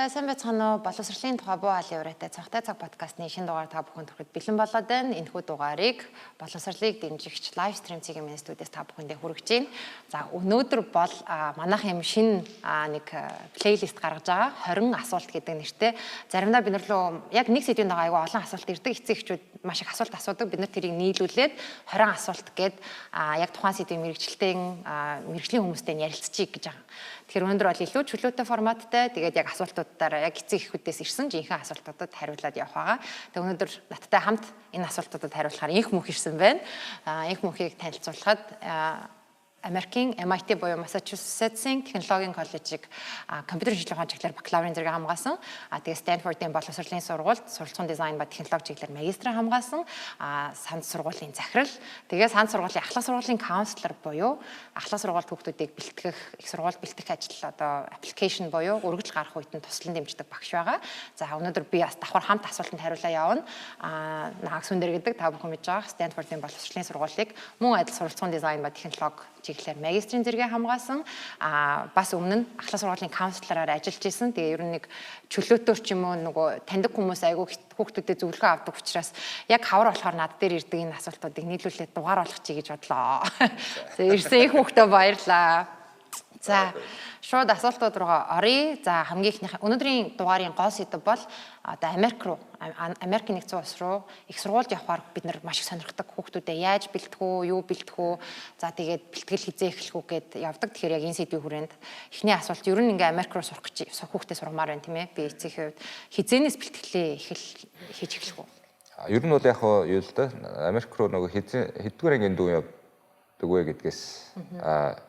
За, сайн байцгаана уу? Боловсролын тухай буу хаалын ураатай Цонхтой цаг подкастны шинэ дугаар та бүхэнд хүрэхэд бэлэн болоод байна. Энэхүү дугаарыг боловсролыг дэмжигч live stream цэгийн миний студиэс та бүхэндээ хүргэж байна. За, өнөөдөр бол манайх юм шинэ нэг playlist гаргаж байгаа. 20 асуулт гэдэг нэртэй. Заримдаа бид нар лөө яг нэг сэдвийн дагуу айгүй олон асуулт ирдэг. Эцэг эхчүүд маш их асуулт асуудаг. Бид нар тэрийг нийлүүлээд 20 асуулт гээд яг тухайн сэдвийн мэргэжлийн хүмүүстэй ярилцчихъя гэж байгаа. Тэгэхээр өнөөдөр бол илүү чөлөөтэй форматтай. Тэгээд яг асуултуудаараа яг эцэг эхүүдээс ирсэн жинхэнэ асуултуудад хариулаад явах байгаа. Тэгээд өнөөдөр надтай хамт энэ асуултуудад хариулахаар Энх Мөнх ирсэн байна. Энх Мөнхийг танилцуулахад Америкийн MIT буюу Massachusetts-ийн технологийн коллежийг компьютер шинжилгээ ухааны чиглэлээр бакалаврын зэрэг хамгаалсан. Тэгээ Stanford-ын боловсролын сургуульд суралцсан дизайн ба технологи чиглэлээр магистраа хамгаалсан. Санд сургуулийн захирал. Тэгээ санд сургуулийн ахлах сургуулийн counselor буюу ахлах сургуульд хүүхдүүдийг бэлтгэх, их сургуульд бэлтгэх ажил, одоо application буюу өргөдөл гарах үед нь туслан дэмждэг багш байгаа. За, өнөөдөр би бас давхар хамт асуултанд хариулаа явна. Наг Сүндэр гэдэг та бүхэн мэдж байгаа, Stanford-ын боловсролын сургуулийг мөн адил суралцсан дизайн ба технологи чиглэлээр магистрийн зэрэгээ хамгаалсан. Бас өмнө нь ахлах сургуулийн counselor аар ажиллаж исэн. Тэгээ ер нь нэг чөлөөтөөр ч юм уу, нөгөө таньдаг хүмүүс айгүй хүүхдүүдэд зөвлөгөө авдаг учраас яг хавар болохоор над дээр ирдэг энэ асуултуудыг нийлүүлээд дугаар болгочих гэж бодлоо. Тэгээ ирсэн их хүүхдээ баярлаа. За, шууд асуултууд руугаа оръё. За, хамгийн ихнийх, өнөөдрийн дугаарын гол сэдэв бол одоо Америк руу, Америкийн нэгдсэн улс руу их сургуульд явахаар бид нар маш их сонирхдаг. Хүүхдүүдээ яаж бэлтгэх үү, юу бэлтгэх үү? За, тэгээд бэлтгэл хизээ эхлэх үү гэд явдаг. Тэгэхээр яг энэ сэдвийн хүрээнд эхний асуулт: ер нь ингээ Америк руу сурах гэж хүүхдээ сургамаар байна, тийм ээ. Би эцэгхийн хувьд хизээнээс бэлтгэлээ хийж эхлэх үү? Ер нь бол яг юу л да, Америк руу нөгөө хизээ хэддүгээр ангийн дүү явдаг вэ гэдгээс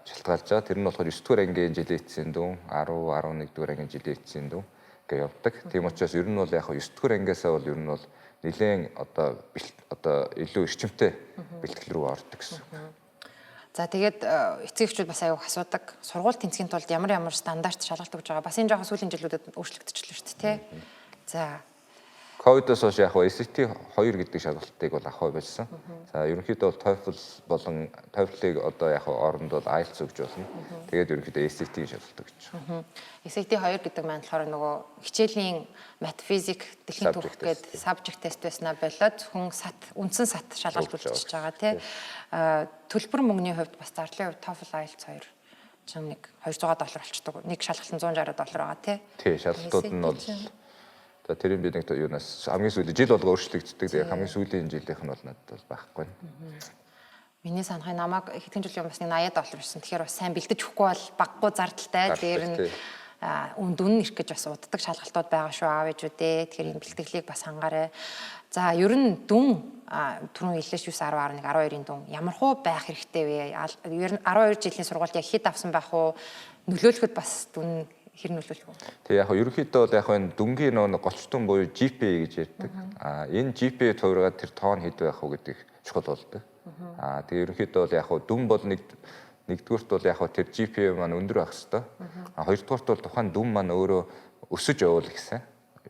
шалтгаалж байгаа. Тэр нь болохоор 9 дугаар ангийн жилийн эцсийн дүн, 10, 11 дугаар ангийн жилийн эцсийн дүн гэж явдаг. Тийм учраас ер нь бол яг 9 дугаар ангиасаа бол ер нь бол нэлээд одоо илүү эрчимтэй бэлтгэл рүү ордог гэсэн. За, тэгээд эцэг эхчүүд бас аюух асуудаг. Сургууль тэнцэхийн тулд ямар ямар стандарт шалгалт өгж байгаа. Бас энэ жоохон сүүлийн жилүүдэд өөрчлөгдчихлөө шүү дээ, тий. За. Ковидоос хойш яг SAT 2 гэдэг шалгалтыг бол авах байсан. За, ерөнхийдөө бол TOEFL болон TOEFL-ыг одоо яг оронд бол IELTS өгж болно. Тэгээд ерөнхийдөө SAT-ийг шалгалт өгч байгаа. SAT 2 гэдэг маань болохоор нөгөө хичээлийн мат, физик, дэлхийн түүх гээд subject test байснаа болоод зөвхөн SAT, үндсэн SAT шалгалт үлдчихэж байгаа, тий. Төлбөр мөнгөний хувьд, бас зарлалын хувьд TOEFL, IELTS 2 чинь нэг 200 доллар болчдөг. Нэг шалгалт нь 160 доллар байгаа, тий. Тий, шалгалтууд нь бол. За, тэрийг би нэг юунаас хамгийн сүүлийн жил болго өөрчлөгддөг. Тэгээ хамгийн сүүлийн жилийнх нь бол надад бол байхгүй. Миний санахын намайг хэдхэн жилийн бас нэг 80 доллар ирсэн. Тэгэхээр бас сайн бэлдэж өгөхгүй бол баггүй зардалтай. Тэр нь үн дүн ирэх гэж бас уддаг шалгалтууд байгаа шүү, аав ээжүүдээ. Тэгэхээр энэ бэлтгэлийг бас хангаарай. За, ер нь дүн, түрүүн хэллээ шүү, 10, 11, 12-ын дүн ямар хуу байх хэрэгтэй вэ? Ер нь 12 жилийн сургуульд яг хэд авсан байх уу? Нөлөөлөхөд бас дүн хэр нөлөөлөх вэ? Тэгээ яг ерөнхийдөө бол яг энэ дүнгийн нөө голчтун буюу GPA гэж ярьдаг. Энэ GPA хувиргаад тэр тоон хэд байх вэ гэдэг чухал болдог. Тэгээ ерөнхийдөө бол яг дүн бол нэгдүгüрт бол яг тэр GPA маань өндөр байх хэвээр. Хоёрдугаарт бол тухайн дүн маань өөрөө өсөж явуул гэсэн.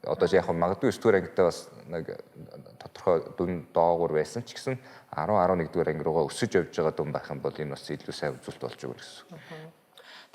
Одоо яг магадгүй 9 дугаар ангидаа бас нэг тодорхой дүн доогуур байсан ч гэсэн 10, 11 дугаар анги руугаа өсөж явж байгаа дүн байх юм бол энэ бас илүү сайн үзүүлэлт болж өгнө гэсэн.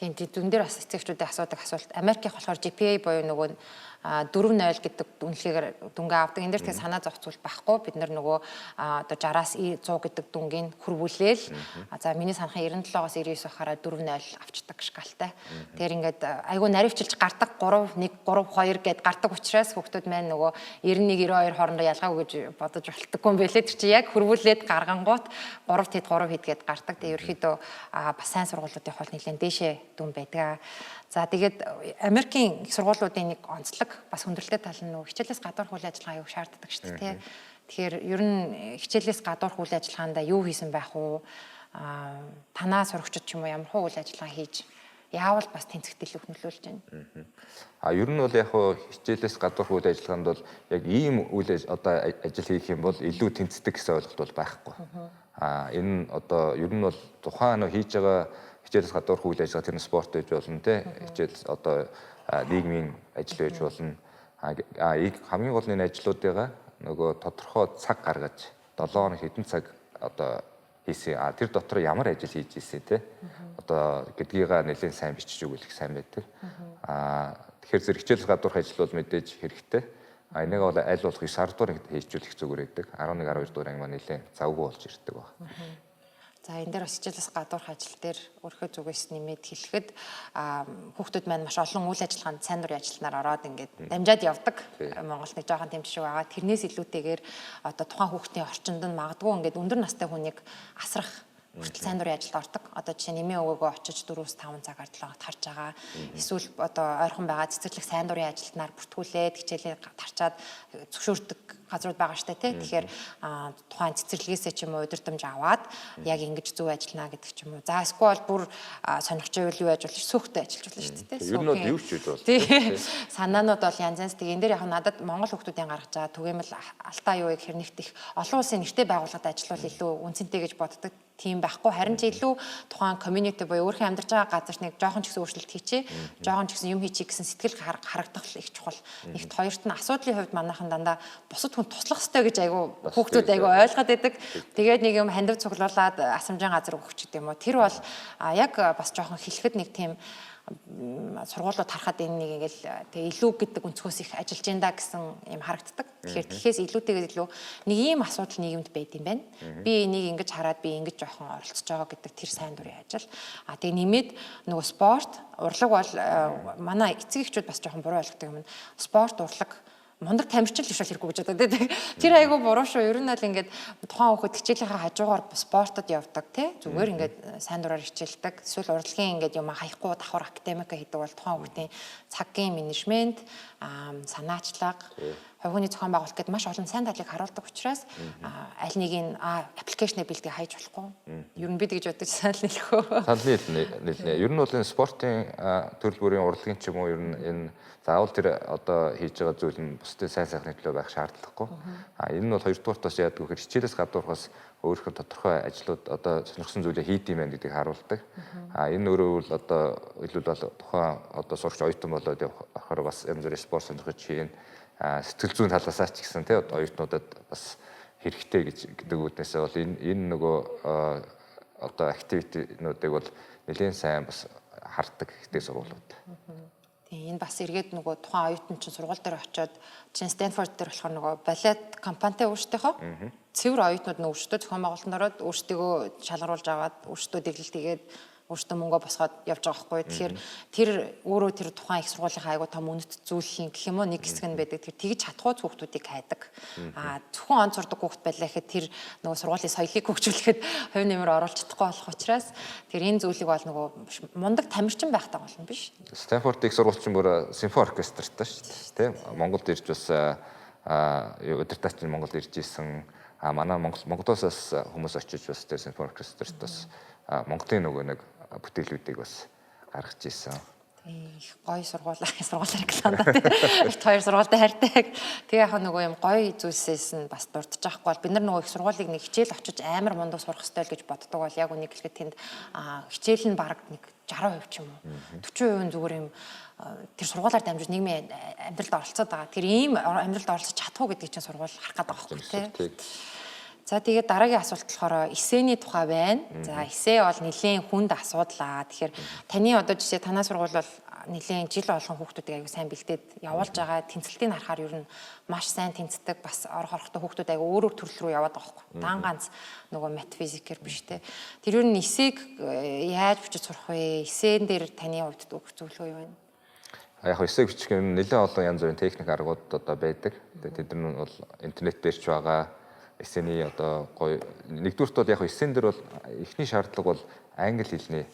Тийм, дүн дээр бас эцэг эхчүүдийн асуудаг асуулт. Америкийн болохоор GPA буюу нөгөө 4.0 гэдэг үнэлгээгээр дүнгээ авдаг. Энэ дээр тэгээ санаа зовх зүйл байхгүй. Бид нар нөгөө одоо 60-аас 100 гэдэг дүнгийн хөрвүүлээл, за, миний санахын 97-оос 99 байхаараа 4.0 авчдаг шкалтай. Тэгэхээр ингээд айгүй наривчилж гардаг, 3 1 3 2 гэд гардаг учраас хүүхдүүд маань нөгөө 91 92 хоорондоо ялгаагүй гэж бодож болтоггүй юм байлээ. Тэр чинь яг хөрвүүлээд гаргангуут 3 хэд 3 хэд гэд гардаг. Тэгээ ерөөхдөө бас сайн сургуулиудын хол нэлээд дээшээ дүн байдаг. За, тэгээд Америкийн их сургуулиудын нэг онцлог, бас хүндрэлтэй тал нь нөгөө хичээлээс гадуурх үйл ажиллагаа аюу шаарддаг шүү дээ, тий. Тэгэхээр ер нь хичээлээс гадуурх үйл ажиллагаандаа юу хийсэн байх уу? Танаа сурагчид ч юм уу ямар хуу үйл ажиллагаа хийж, яавал бас тэнцэгт илүү нөлөөлж байна? Ер нь бол яг хуу хичээлээс гадуурх үйл ажиллагаанд бол яг ийм үйл одоо ажил хийх юм бол илүү тэнцдэг гэсэн ойлголт бол байхгүй. Энэ одоо ер нь бол тухайн нөө хийж байгаа хичээлээс гадуурх үйл ажиллагаа, тэр нь спорт байж болно, те, хичээл, одоо нийгмийн ажил байж болно. Хамгийн гол нь энэ ажлуудыгаа нөгөө тодорхой цаг гаргаж 7 хоног хэдэн цаг одоо хийсэн. Тэр дотор ямар ажил хийж ийсэн, те. Одоо гэдгийга нэлээд сайн бичиж өгвөл их сайн байдаг. Тэгэхээр зэрэг хичээлээс гадуурх ажил бол мэдээж хэрэгтэй. А энийг бол аль болох 9 10 дугаар ангид хийжүүлэх зүгээр байдаг. 11 12 дугаар анги маань нэлээд завгүй болж ирдэг баг. За энэ дээр бас хичээлээс гадуурх ажил дээр өөрийнхөө зүгээс нэмээд хэлэхэд хүүхдүүд маань маш олон үйл ажиллагаанд сайн дурын ажилтнаар ороод ингээд дамжаад явдаг. Монголд нэг жоохон тийм жишээ байгаа. Тэрнээс илүүтэйгээр одоо тухайн хүүхдийн орчинд нь магадгүй ингээд өндөр настай хүнийг асрах хүртэл сайн дурын ажилд ордог. Одоо жишээ нь нэмийн өгөөгөө очиж 4-5 цагаар 7 хоногт харж байгаа. Эсвэл одоо ойрхон байгаа цэцэрлэг сайн дурын ажилтнаар бүртгүүлээд хичээлээ тарчаад зөвшөөрдөг газрууд байгаа штэ тий. Тэгэхээр тухайн цэцэрлэгээсээ ч юм уу удирдамж аваад яг ингэж зөв ажиллана гэдэг ч юм уу. За эсвэл бүр сонирхож байвал юу яаж болно, сөөхтэй ажиллаж болно шүү дээ тий. Ер нь бол юу ч хийж болно. Тий. Санаанууд бол янз янз. Тэгээ энэ дээр яг надад Монгол хүмүүсийн гаргаж байгаа түгээмэл алтаа юу гэхэр нэгт их олон улсын нэртэй байгууллагад ажиллавал илүү үнцэнтэй гэж боддог. Тийм байхгүй. Харин ч илүү тухайн community буюу өөрхийн амьдарч байгаа газарт нэг жоохон ч гэсэн өөрчлөлт хийчихье, жоохон ч гэсэн юм хийчихье гэсэн сэтгэл харагдах их чухал. Нэгт, хоёрт нь асуудлын хувьд манайхан дандаа бусад хүн туслах ёстой гэж айгүй хүүхдүүд айгүй ойлгоод байдаг. Тэгээд нэг юм хандив цуглуулад асамжийн газар өгөх ч гэдэм үү. Тэр бол яг бас жоохон хэлэхэд нэг тийм сургуулиуд харахад энэ нэг ингээл тэгээ илүү гэдэг өнцгөөс их ажиллаж ин да гэсэн юм харагддаг. Тэгэхээр тэгэхээс илүүтэйгээр илүү нэг ийм асуудал нийгэмд байд юм байна. Би энийг ингэж хараад би ингэж жоохон оролцож байгаа гэдэг тэр сайн дурын ажил. А тэгээ нэмээд нөгөө спорт, урлаг бол манай эцэг эхчүүд бас жоохон буруу ойлгодог юм. Спорт, урлаг, мундаг тамирчин л бишэл хэрэггүй гэж боддог. Тэр айгүй буруу шүү. Ер нь бол ингээд тухайн хүүхэд хичээлийнхаа хажуугаар спортод явдаг тий. Зүгээр ингээд сайн дураар хичээлдэг. Эсвэл урлагийн ингээд юм хаяхгүй давхар академика хийдэг бол тухайн хүүхдийн цагийн менежмент, санаачлага, хувь хүний зохион байгуулалт гэдээ маш олон сайн талыг харуулдаг учраас аль нэг нь аппликейшнээ бэлдээ хайж болохгүй. Ер нь би тэгж бодож санал нийлэх үү? Санал нийлнэ. Ер нь бол энэ спортын төрөл бүрийн урлагийн ч юм уу ер нь энэ заавал тэр одоо хийж байгаа зүйл нь бусдын сайн сайхны төлөө байх шаардлагагүй. А энэ нь бол хоёрдугаарт бас яадаг вэ гэхээр хичээлээс гадуурхаас өөрийнхөө тодорхой ажлууд одоо сонирхсан зүйлээ хийд юм байна гэдгийг харуулдаг. А энэ өөрөө бол одоо илүү бол тухайн одоо сурагч оюутан болоод явахаар бас янз бүрийн спорт сонирхож хийн, сэтгэл зүйн талаасаа ч гэсэн тий оюутнуудад бас хэрэгтэй гэж гэдэг үүднээсээ бол энэ нөгөө одоо activity-нуудыг бол нэлээн сайн бас хардаг ихтэй сургуулиуд. Тийм, энэ бас эргээд нөгөө тухайн оюутан чинь сургууль дээр очиод чинь Стэнфорд дээр болохоор нөгөө балет компанитай өөрсдийнхөө цэвэр оюутнууд нь өөрсдөө зохион байгуулалтанд ороод өөрсдийгөө шалгаруулж аваад өөрсдөө дэглэлт хийгээд өөртөө мөнгө босгоод явж байгаа байхгүй. Тэгэхээр тэр өөрөө тэр тухайн их сургуулийнхаа айгуу том үнэт зүйл гэх юм уу нэг хэсэг нь байдаг. Тэр тэгж чадахгүй хүүхдүүдийг хайдаг. А зөвхөн он сурдаг хүүхд байлаа гэхэд тэр нөгөө сургуулийн соёлыг хөгжүүлэхэд хувь нэмэр оруулж чадахгүй болох учраас тэр энэ зүйлийг бол нөгөө мундаг тамирчин байхтай болно биш. Стэнфорд их сургууль чинь бүр симфони оркестртай шүү дээ. Тэ Монголд ирж бас удирдаач нь Монголд ирж исэн. А манай Монголоос бас хүмүүс очиж бас тэр симфони оркестрт бас Монголын нөгөө нэг бүтээлүүдийг бас гаргаж исэн. Их гоё сургууль рекламда тий. Их хоёр сургуультай хайртай. Тэгээ яг нөгөө юм гоё зүйлсээс нь бас дурдж байхгүй бол бид нар нөгөө их сургуулийг нэг хичээл очиж амар мундаг сурах ёстой л гэж боддог бол яг үнийг хэлэхэд тэнд хичээл нь бараг нэг 60% ч юм уу 40% нь зүгээр юм тэр сургуулаар дамжиж нийгмийн амьдралд оролцоод байгаа. Тэр ийм амьдралд оролцож чадах уу гэдгийг чинь сургууль харах гээд байгаа байхгүй тий. За тэгээд дараагийн асуулт болохоор эсэний тухай байна. За эсэ бол нэлээн хүнд асуудал аа. Тэгэхээр таны одоо жишээ танай сургууль бол нэлээн жил болгон хүүхдүүдийг аягүй сайн бэлдээд явуулж байгаа. Тэнцэлтийг харахаар ер нь маш сайн тэнцдэг. Бас орох орохдоо хүүхдүүд аягүй өөр өөр төрөл рүү яваад байгаа байхгүй. Дан ганц нөгөө мат физикээр биш те. Тэр ер нь эсээг яаж бичиж сурах вэ? Эсэн дээр таны хувьд өгөх зөвлөгөө юу вэ? Яг эсэг бичих нь нэлээн олон янз бүрийн техник аргууд одоо байдаг. Тэгээд тэд нар нь бол интернет дээр ч байгаа. Эсэний одоо гоё нэгдүгüрт бол яг эсэн дээр бол эхний шаардлага бол англи хэлний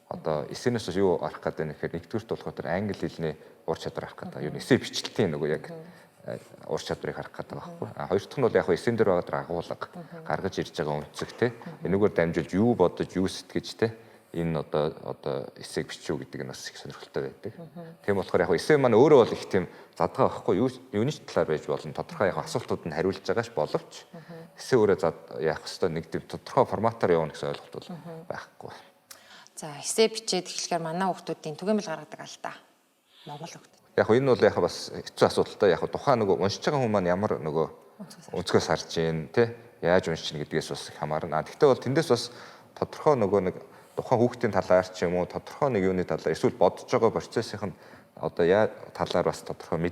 одоо эсэнээс юу арах гэдэг нь гэхээр нэгдүгüрт болохоор тэр англи хэлний ур чадвар арах гэдэг. Юу эсэ бичлэлтийн нөгөө яг ур чадварыг харах гэдэг байхгүй. А хоёр дахь нь бол яг эсэн дээр байгаа тэр агуулга гаргаж ирж байгаа өнцөг те. Энүүгээр дамжуулж юу бодож, юу сэтгэж те энэ одоо эсэг бичүү гэдэг нь бас их сонирхолтой байдаг. Тийм болохоор яг эсэ маань өөрөө бол их тийм задгаа байхгүй, юуны ч талаар байж болно. Тодорхой яг асуултууд нь хариулж байгаа ш боловч эсэ өөрөө зад яах ёстой нэг тийм тодорхой форматаар явна гэсэн ойлголт бол байхгүй. За эсэ бичээд эхлэхээр манай хүүхдүүдийн түгээмэл гаргадаг алдаа. Монгол хүүхдүүд. Яг энэ бол яг бас хэцүү асуудал та. Яг тухайн нөгөө уншиж байгаа хүн маань ямар нөгөө өнцгөөс харж гин те яаж уншиж гин гэдгээс бас их хамаарна. Гэхдээ бол тэндээс бас тодорхой нөгөө нэг тухайн хүүхдийн талаар ч юм уу тодорхой нэг юуны талаар эсвэл бодож байгаа процессын одоо яа талаар бас тодорхой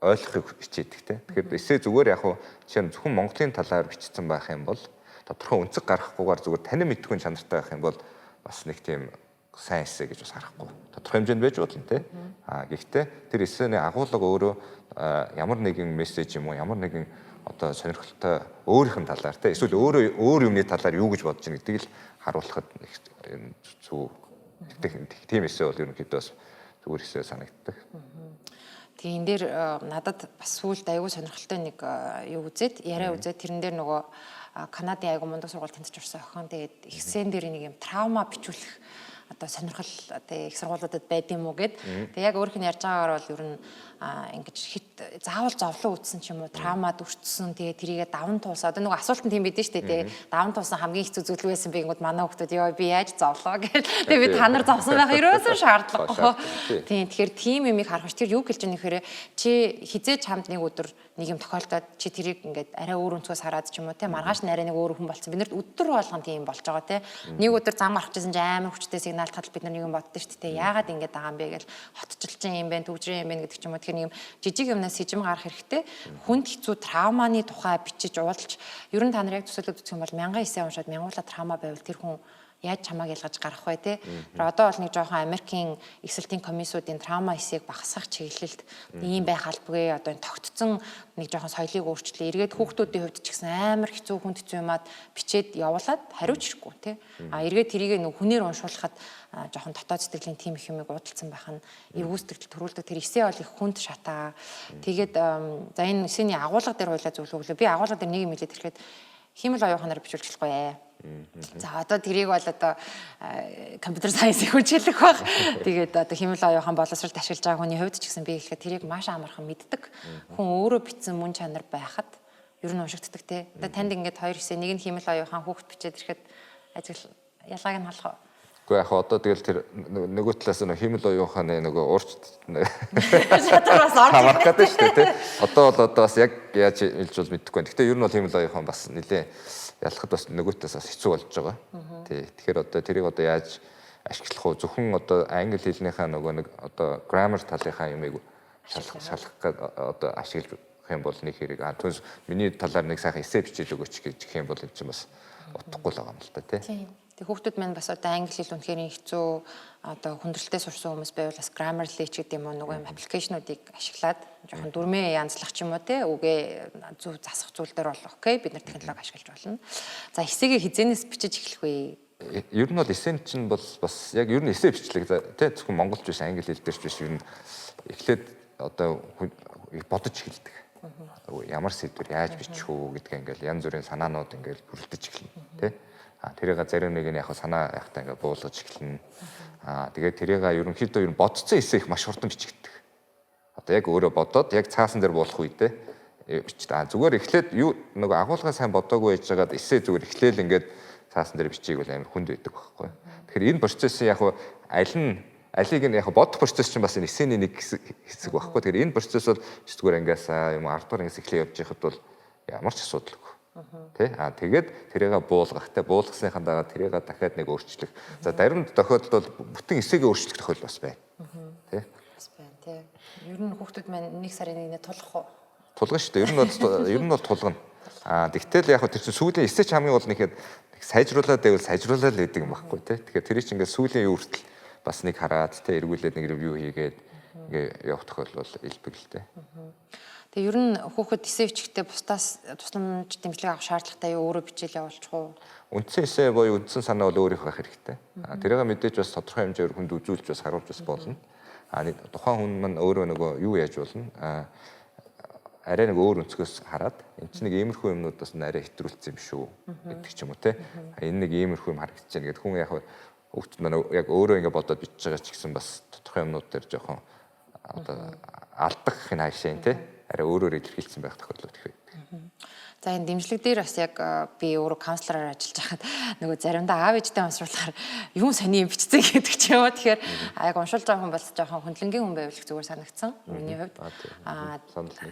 ойлгохыг хичээдэг те. Тэгэхээр эсээ зүгээр яг хуу жишээ нь зөвхөн Монголын талаар бичсэн байх юм бол тодорхой өнцөг гаргахгүйгээр зүгээр танин мэдхүйн чанартай байх юм бол бас нэг тийм сайн эссе гэж бас харахгүй. Тодорхой хэмжээнд байж болно те. А гэхдээ тэр эссений агуулга өөрөө ямар нэгэн мессеж юм уу, ямар нэгэн одоо сонирхолтой өөрийнх нь талаар те, эсвэл өөрөө өөр юмны талаар юу гэж бодож байна гэдгийг л харуулхад зөв. Тийм эссе бол ерөнхийдөө бас зүгээр эссе санагддаг. Тэгээ энэ дээр надад бас сүүлд аягүй сонирхолтой нэг юу үзээд, яриа үзээд тэрэн дээр нөгөө Канадын аягүй мундаг сургууль тэнцэж орсон охин тэгээд эссэн дээр нэг юм травма бичүүлэх одоо сонирхол одоо их сургуулиудад байд юм уу гэд. Тэгээ яг өөрөх нь ярьж байгаагаар бол ер нь ингэж хит заавал зовлон үтсэн ч юм уу травмад өртсөн, тэгээ тэрийгэ даван туулсан. Одоо нөгөө асуулт нь тийм бидэн шүү дээ, тэгээ даван туулсан хамгийн хэцүү зүйл байсан бэ гингүүд манай хүмүүс ёо би яаж зовлоо гэл. Тэгээ би та нар зовсон байх ерөөсөн шаардлагагүй. Тийм, тэгэхээр тийм юмыг харах ш. Тэр юу хэлж байгаа нөхөрөө чи хизээ чамд нэг өдөр нэг юм тохиолдоод чи тэрийг ингээд арай өөр өнцгөөс хараад ч юм уу те, маргааш нь арай нэг өөр хүн болцсон. Бид нарт өдөр болгон тийм болж байгаа те. Нэг өдөр зам гарах гэсэн чинь амар хүчтэй сигнал татал бид нар нэг юм боддоо шүү дээ. Яагаад ингэж байгаа юм бэ гэж хотчлж юм бэ, төгжрэн юм бэ гэдэг ч юм уу. Тэгэхээр нэг юм жижиг юмнаас хижим гарах хэрэгтэй. Хүнд хэцүү травманы тухай бичиж уулж, ер нь та нар яг төсөөлөд үзэх юм бол 1000 эсэ уншаад мянгуулаа траума байвал тэр хүн яаж чамааг ялгаж гарах вэ те. Тэр одоо бол нэг жоохон Америкийн эсэлтийн комиссуудын траума эсийг багасгах чиглэлд ийм байх албагүй одоо энэ тогтцсон нэг жоохон соёлыг өөрчлөө. Эргээд хүүхдүүдийн хувьд ч гэсэн амар хэцүү хүнд хэцүү юмад бичээд явуулаад хариуч ирэхгүй те. А эргээд тэрийг нэг хүнээр уншуулахад жоохон дотоод сэтгэлийн тим их юмыг уудалцсан байх нь эвгүй сэтгэл төрүүлдэг. Тэр эсээ бол их хүнд шатаа. Тэгээд за энэ эсэний агуулга дээр хуйлаа зөвлөгөө өглөө. Би агуулга дээр нэг юм хэлээд ирэхэд хиймэл оюуханаар бичүүлж болохгүй. За одоо тэрийг бол одоо компьютер сайенсыг хүчилэх байх. Тэгээд одоо хиймэл оюухан боловсролд ашиглаж байгаа хүний хувьд ч гэсэн би хэлэхэд тэрийг маш амархан мэддэг. Хүн өөрөө бичсэн мөн чанар байхад ер нь уншигддаг те. Одоо танд ингээд хоёр хэсэг нэг нь хиймэл оюухан хүүхд бичээд ирэхэд ажигл ялгааг нь халах уу? Гэхдээ яг одоо тэгэл тэр нөгөө талаас нь хиймэл оюуханы нөгөө урч шатраас орж ирэх гэдэг шүү дээ тий. Одоо бол одоо бас яг яаж хэлж бол мэдэхгүй байна. Гэхдээ ер нь бол хиймэл оюухан бас нэлээ ялахад бас нөгөө талаас бас хэцүү болж байгаа. Тий. Тэгэхээр одоо тэрийг одоо яаж ашиглах вэ? Зөвхөн одоо англи хэлнийхаа нөгөө нэг одоо grammar талынхаа юмыг шалгах гээд одоо ашиглах юм бол нэг хэрэг. А түүнээс миний талаар нэг сайхан эссе бичиж өгөөч гэж гэх юм бол энэ чинь бас утгагүй л байгаа юм л та тий. Тэг хүүхдүүд маань бас одоо англи хэл үнэхээр хэцүү одоо хүндрэлтэй сурсан хүмүүс байвал бас Grammarly ч гэдэг юм уу нөгөө юм аппликейшнуудыг ашиглаад жоохон дүрмээ янзлах ч юм уу те, үгээ зөв засах зүйл дээр бол окей, бид нар технологи ашиглаж болно. За эсээгээ хизэнээс бичиж эхлэх вэ? Ер нь бол эсэн чинь бол бас яг ер нь эсээ бичлэг те, зөвхөн монголч биш англи хэл дээр ч биш ер нь эхлээд одоо бодож эхэлдэг. Ямар сэдвэр яаж бичих үү гэдгээ ингээл янз бүрийн санаанууд ингээл бүрэлдэж эхэлнэ те. А тэрийг зарим нэг нь яг санаа яхтаа ингээ буулгаж эхэлнэ. А тэгээд тэрийг ерөнхийдөө ер нь бодцсон эсээ их маш хурдан бичигддэг. Одоо яг өөрөө бодоод яг цаасан дээр буулгах үедээ бичдэг. А зүгээр эхлээд юу нөгөө агуулгаа сайн бодоогүй байжгаад эсээ зүгээр эхлээл ингээд цаасан дээр бичгийг бол амар хүнд байдаг байхгүй. Тэгэхээр энэ процессын яг аль нь алийг нь яг бодох процесс чинь бас энэ эсээний нэг хэсэг байхгүй. Тэгэхээр энэ процесс бол 9-р ангиасаа юм 10-р ангиас эхлээ явж байхад бол ямар ч асуудалгүй. Тэ? А тэгээд тэрийг буулгах те, буулгасныхаа дараа тэрийг дахиад нэг өөрчлөх. За зарим тохиолдолд бол бүтэн эсээгээ өөрчлөх тохиолдол бас байна. Тэ? Бас байна те. Ер нь хүүхдүүд маань нэг сарын нэгнээ тулах уу? Тулгана шүү дээ. Ер нь бол тулгана. А тэгтэл яг тэр чинь сүүлийн эсээ ч хамгийн гол нэхэд сайжруулаад байвал сайжруулаад л байдаг юм байхгүй те. Тэгэхээр тэр чинь ингээд сүүлийн юу хүртэл бас нэг хараад те, эргүүлээд нэг ревю хийгээд ингээ явах тохиолдол бол элбэг л те. Тэгээ ер нь хүүхэд эсээ бичихтэй бусдаас тусламж дэмжлэг авах шаардлагатай юу, өөрөө бичээл явуулчих уу? Үндсэн эсээ буюу үндсэн санаа бол өөрийнх байх хэрэгтэй. А тэрийг мэдээж бас тодорхой хэмжээгээр хүнд үзүүлж бас харуулж бас болно. А тухайн хүн маань өөрөө нөгөө юу яаж болно? А арай нэг өөр өнцгөөс хараад эн чинь нэг иймэрхүү юмнууд бас арай хэтрүүлсэн юм шүү гэдэг ч юм уу те. Энэ нэг иймэрхүү юм харагдаж байна гэдэг хүн яг хүүхд маань яг өөрөө ингэ бодоод бичиж байгаа ч гэсэн бас тодорхой юмнууд дээр жоохон одоо алдах энэ хаашаа те. Арай өөрөөр илэрхийлсэн байх тохиолдол их байдаг. За, энэ дэмжлэг дээр бас яг би өөрөө counselor аар ажиллаж байхад нөгөө заримдаа аав ээжтэй уншуулахаар юм сони юм бичсэн гэдэг ч юм уу. Тэгэхээр яг уншуулж байгаа хүн бол жоохон хүндлэнгийн хүн байвал зүгээр санагдсан. Миний хувьд.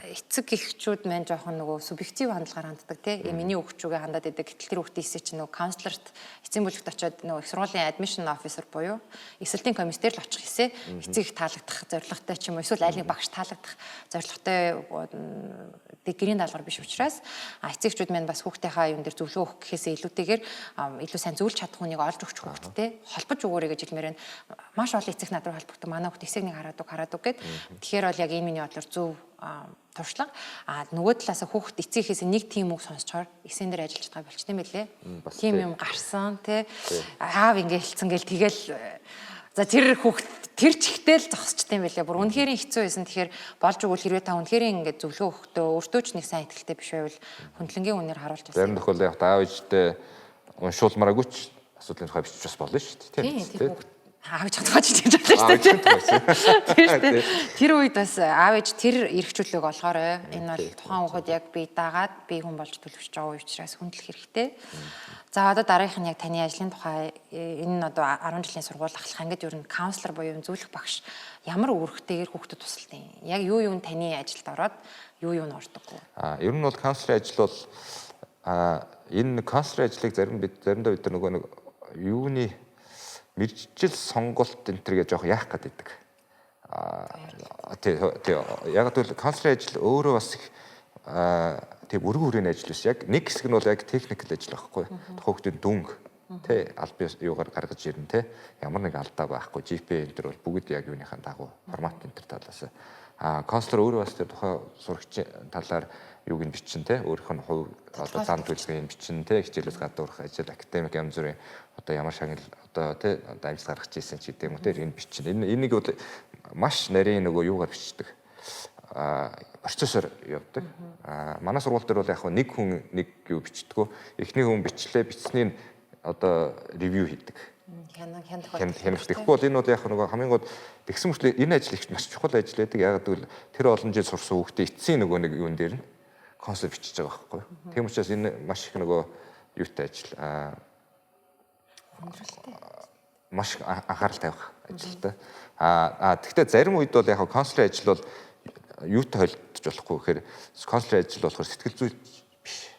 Эцэг эхчүүд маань жоохон нөгөө субъектив хандлагаар ханддаг, тий. Миний хүүхчүүгээ хандаад идэг. Гэтэл тэр хүүхдийн эсээ чинь нөгөө counselor т, эцсийн бүлэгт очиод нөгөө их сургуулийн admission officer буюу эсэлтийн комисс дээр л очих эсээ эцэг их таалагдах зорилготой ч юм уу, эсвэл аль нэг багш таалагдах зорилготой гэрийн даалгавар биш учраас эцэг эхчүүд маань бас хүүхдийнхаа юм дээр зөвлөгөө өгөх гэхээсээ илүүтэйгээр илүү сайн зөвлөж чадах хүнийг олж өгч хүүхдтэй холбож өгөөрэй гэж хэлмээр байна. Маш олон эцэг над руу холбогдсон. Манай хүүхд эсээг нэг хараад уг, хараад уг гэд. Тэгэхээр бол яг энэ миний бодлоор зөв туршлага. А нөгөө талаас хүүхд эцэг эхээс нэг тийм үг сонсчоор эсэн дээр ажиллаж байгаа болчтой юм билээ. Тийм юм гарсан, тий. Аав ингэ хэлсэн гэл тэгэл, за, тэр хүүхд тэр чигтэл л зогсчтой юм байлээ. Бүр үнэхээр хэцүү байсан. Тэгэхээр болж өгвөл, хэрвээ та үнэхээр ингэ зөвлөгөө өгөхдөө өөртөө ч нэг сайн итгэлтэй биш байвал хүндлэнгийн үнээр харуулж байна. Зарим тохиолдолд яг аав ээжтэй уншуулмааргүй ч асуудлын тухай бичиж бас болно шүү дээ. Тийм, аав ээж тухай ч гэж болно шүү дээ. Тийм шүү дээ. Тэр үед бас аав ээж тэр эрх чөлөөг олгоорой. Энэ бол тухайн хүүхэд яг бие дагаад бие хүн болж төлөвшөж байгаа үе учраас хүндлэх хэрэгтэй. За, одоо дараагийнх нь яг таны ажлын тухай. Энэ нь одоо 10 жилийн сургууль ахлах ангид ер нь counselor буюу зөвлөх багш ямар үүрэгтэйгээр хүүхдэд тусалдаг юм? Яг юу юу нь таны ажилд ороод, юу юу нь ордоггүй? Ер нь бол counselor ын ажил бол энэ counselor ын ажлыг зарим бид заримдаа бид нар нөгөө нэг юуны мэргэжил сонголт энэ төр гэж жоох яах гээд байдаг. Тий, яг гэвэл counselor ын ажил өөрөө бас их тийм өргөн хүрээний ажил биш. Яг нэг хэсэг нь бол яг technical ажил байхгүй. Тухайн хүүхдийн дүнг, тий, аль бие юугаар гаргаж ирнэ, тий, ямар нэг алдаа байхгүй, GPA энэ төр бол бүгд яг юуныхаа дагуу формат энэ төр талаас. Counselor өөрөө бас тэр тухайн сурагчийн талаар юуг нь бичин, те, өөрийнх нь хувь одоо зан төлөвлөгөөг бичин, те, хичээлээс гадуурх ажил, академик янз бүрийн одоо ямар шагнал одоо, те, одоо амжилт гаргаж ирсэн ч гэдэг юм уу, те, энэ бичин. Энийг бол маш нарийн нөгөө юугаар бичдэг, процессор явдаг. Манай сургууль дээр бол яг нэг хүн нэг юу бичдэггүй. Эхний хүн бичлээ, бичснийг одоо review хийдэг. Хянах хянах. Тэгэхгүй бол энэ бол яг нөгөө хамгийн гол тэгсэн мөртлөө энэ ажил их маш чухал ажил байдаг. Яг гэвэл тэр олон жил сурсан хүүхдээ эцсийн нөгөө нэг юун дээр нь concept бичиж байгаа байхгүй. Тийм учраас энэ маш их нөгөө юутай ажил маш анхаарал тавих ажилтай. Тэгвэл зарим үед бол яг counselor ын ажил бол юутай холилдож болохгүй гэхээр counselor ын ажил болохоор сэтгэл зүйч биш.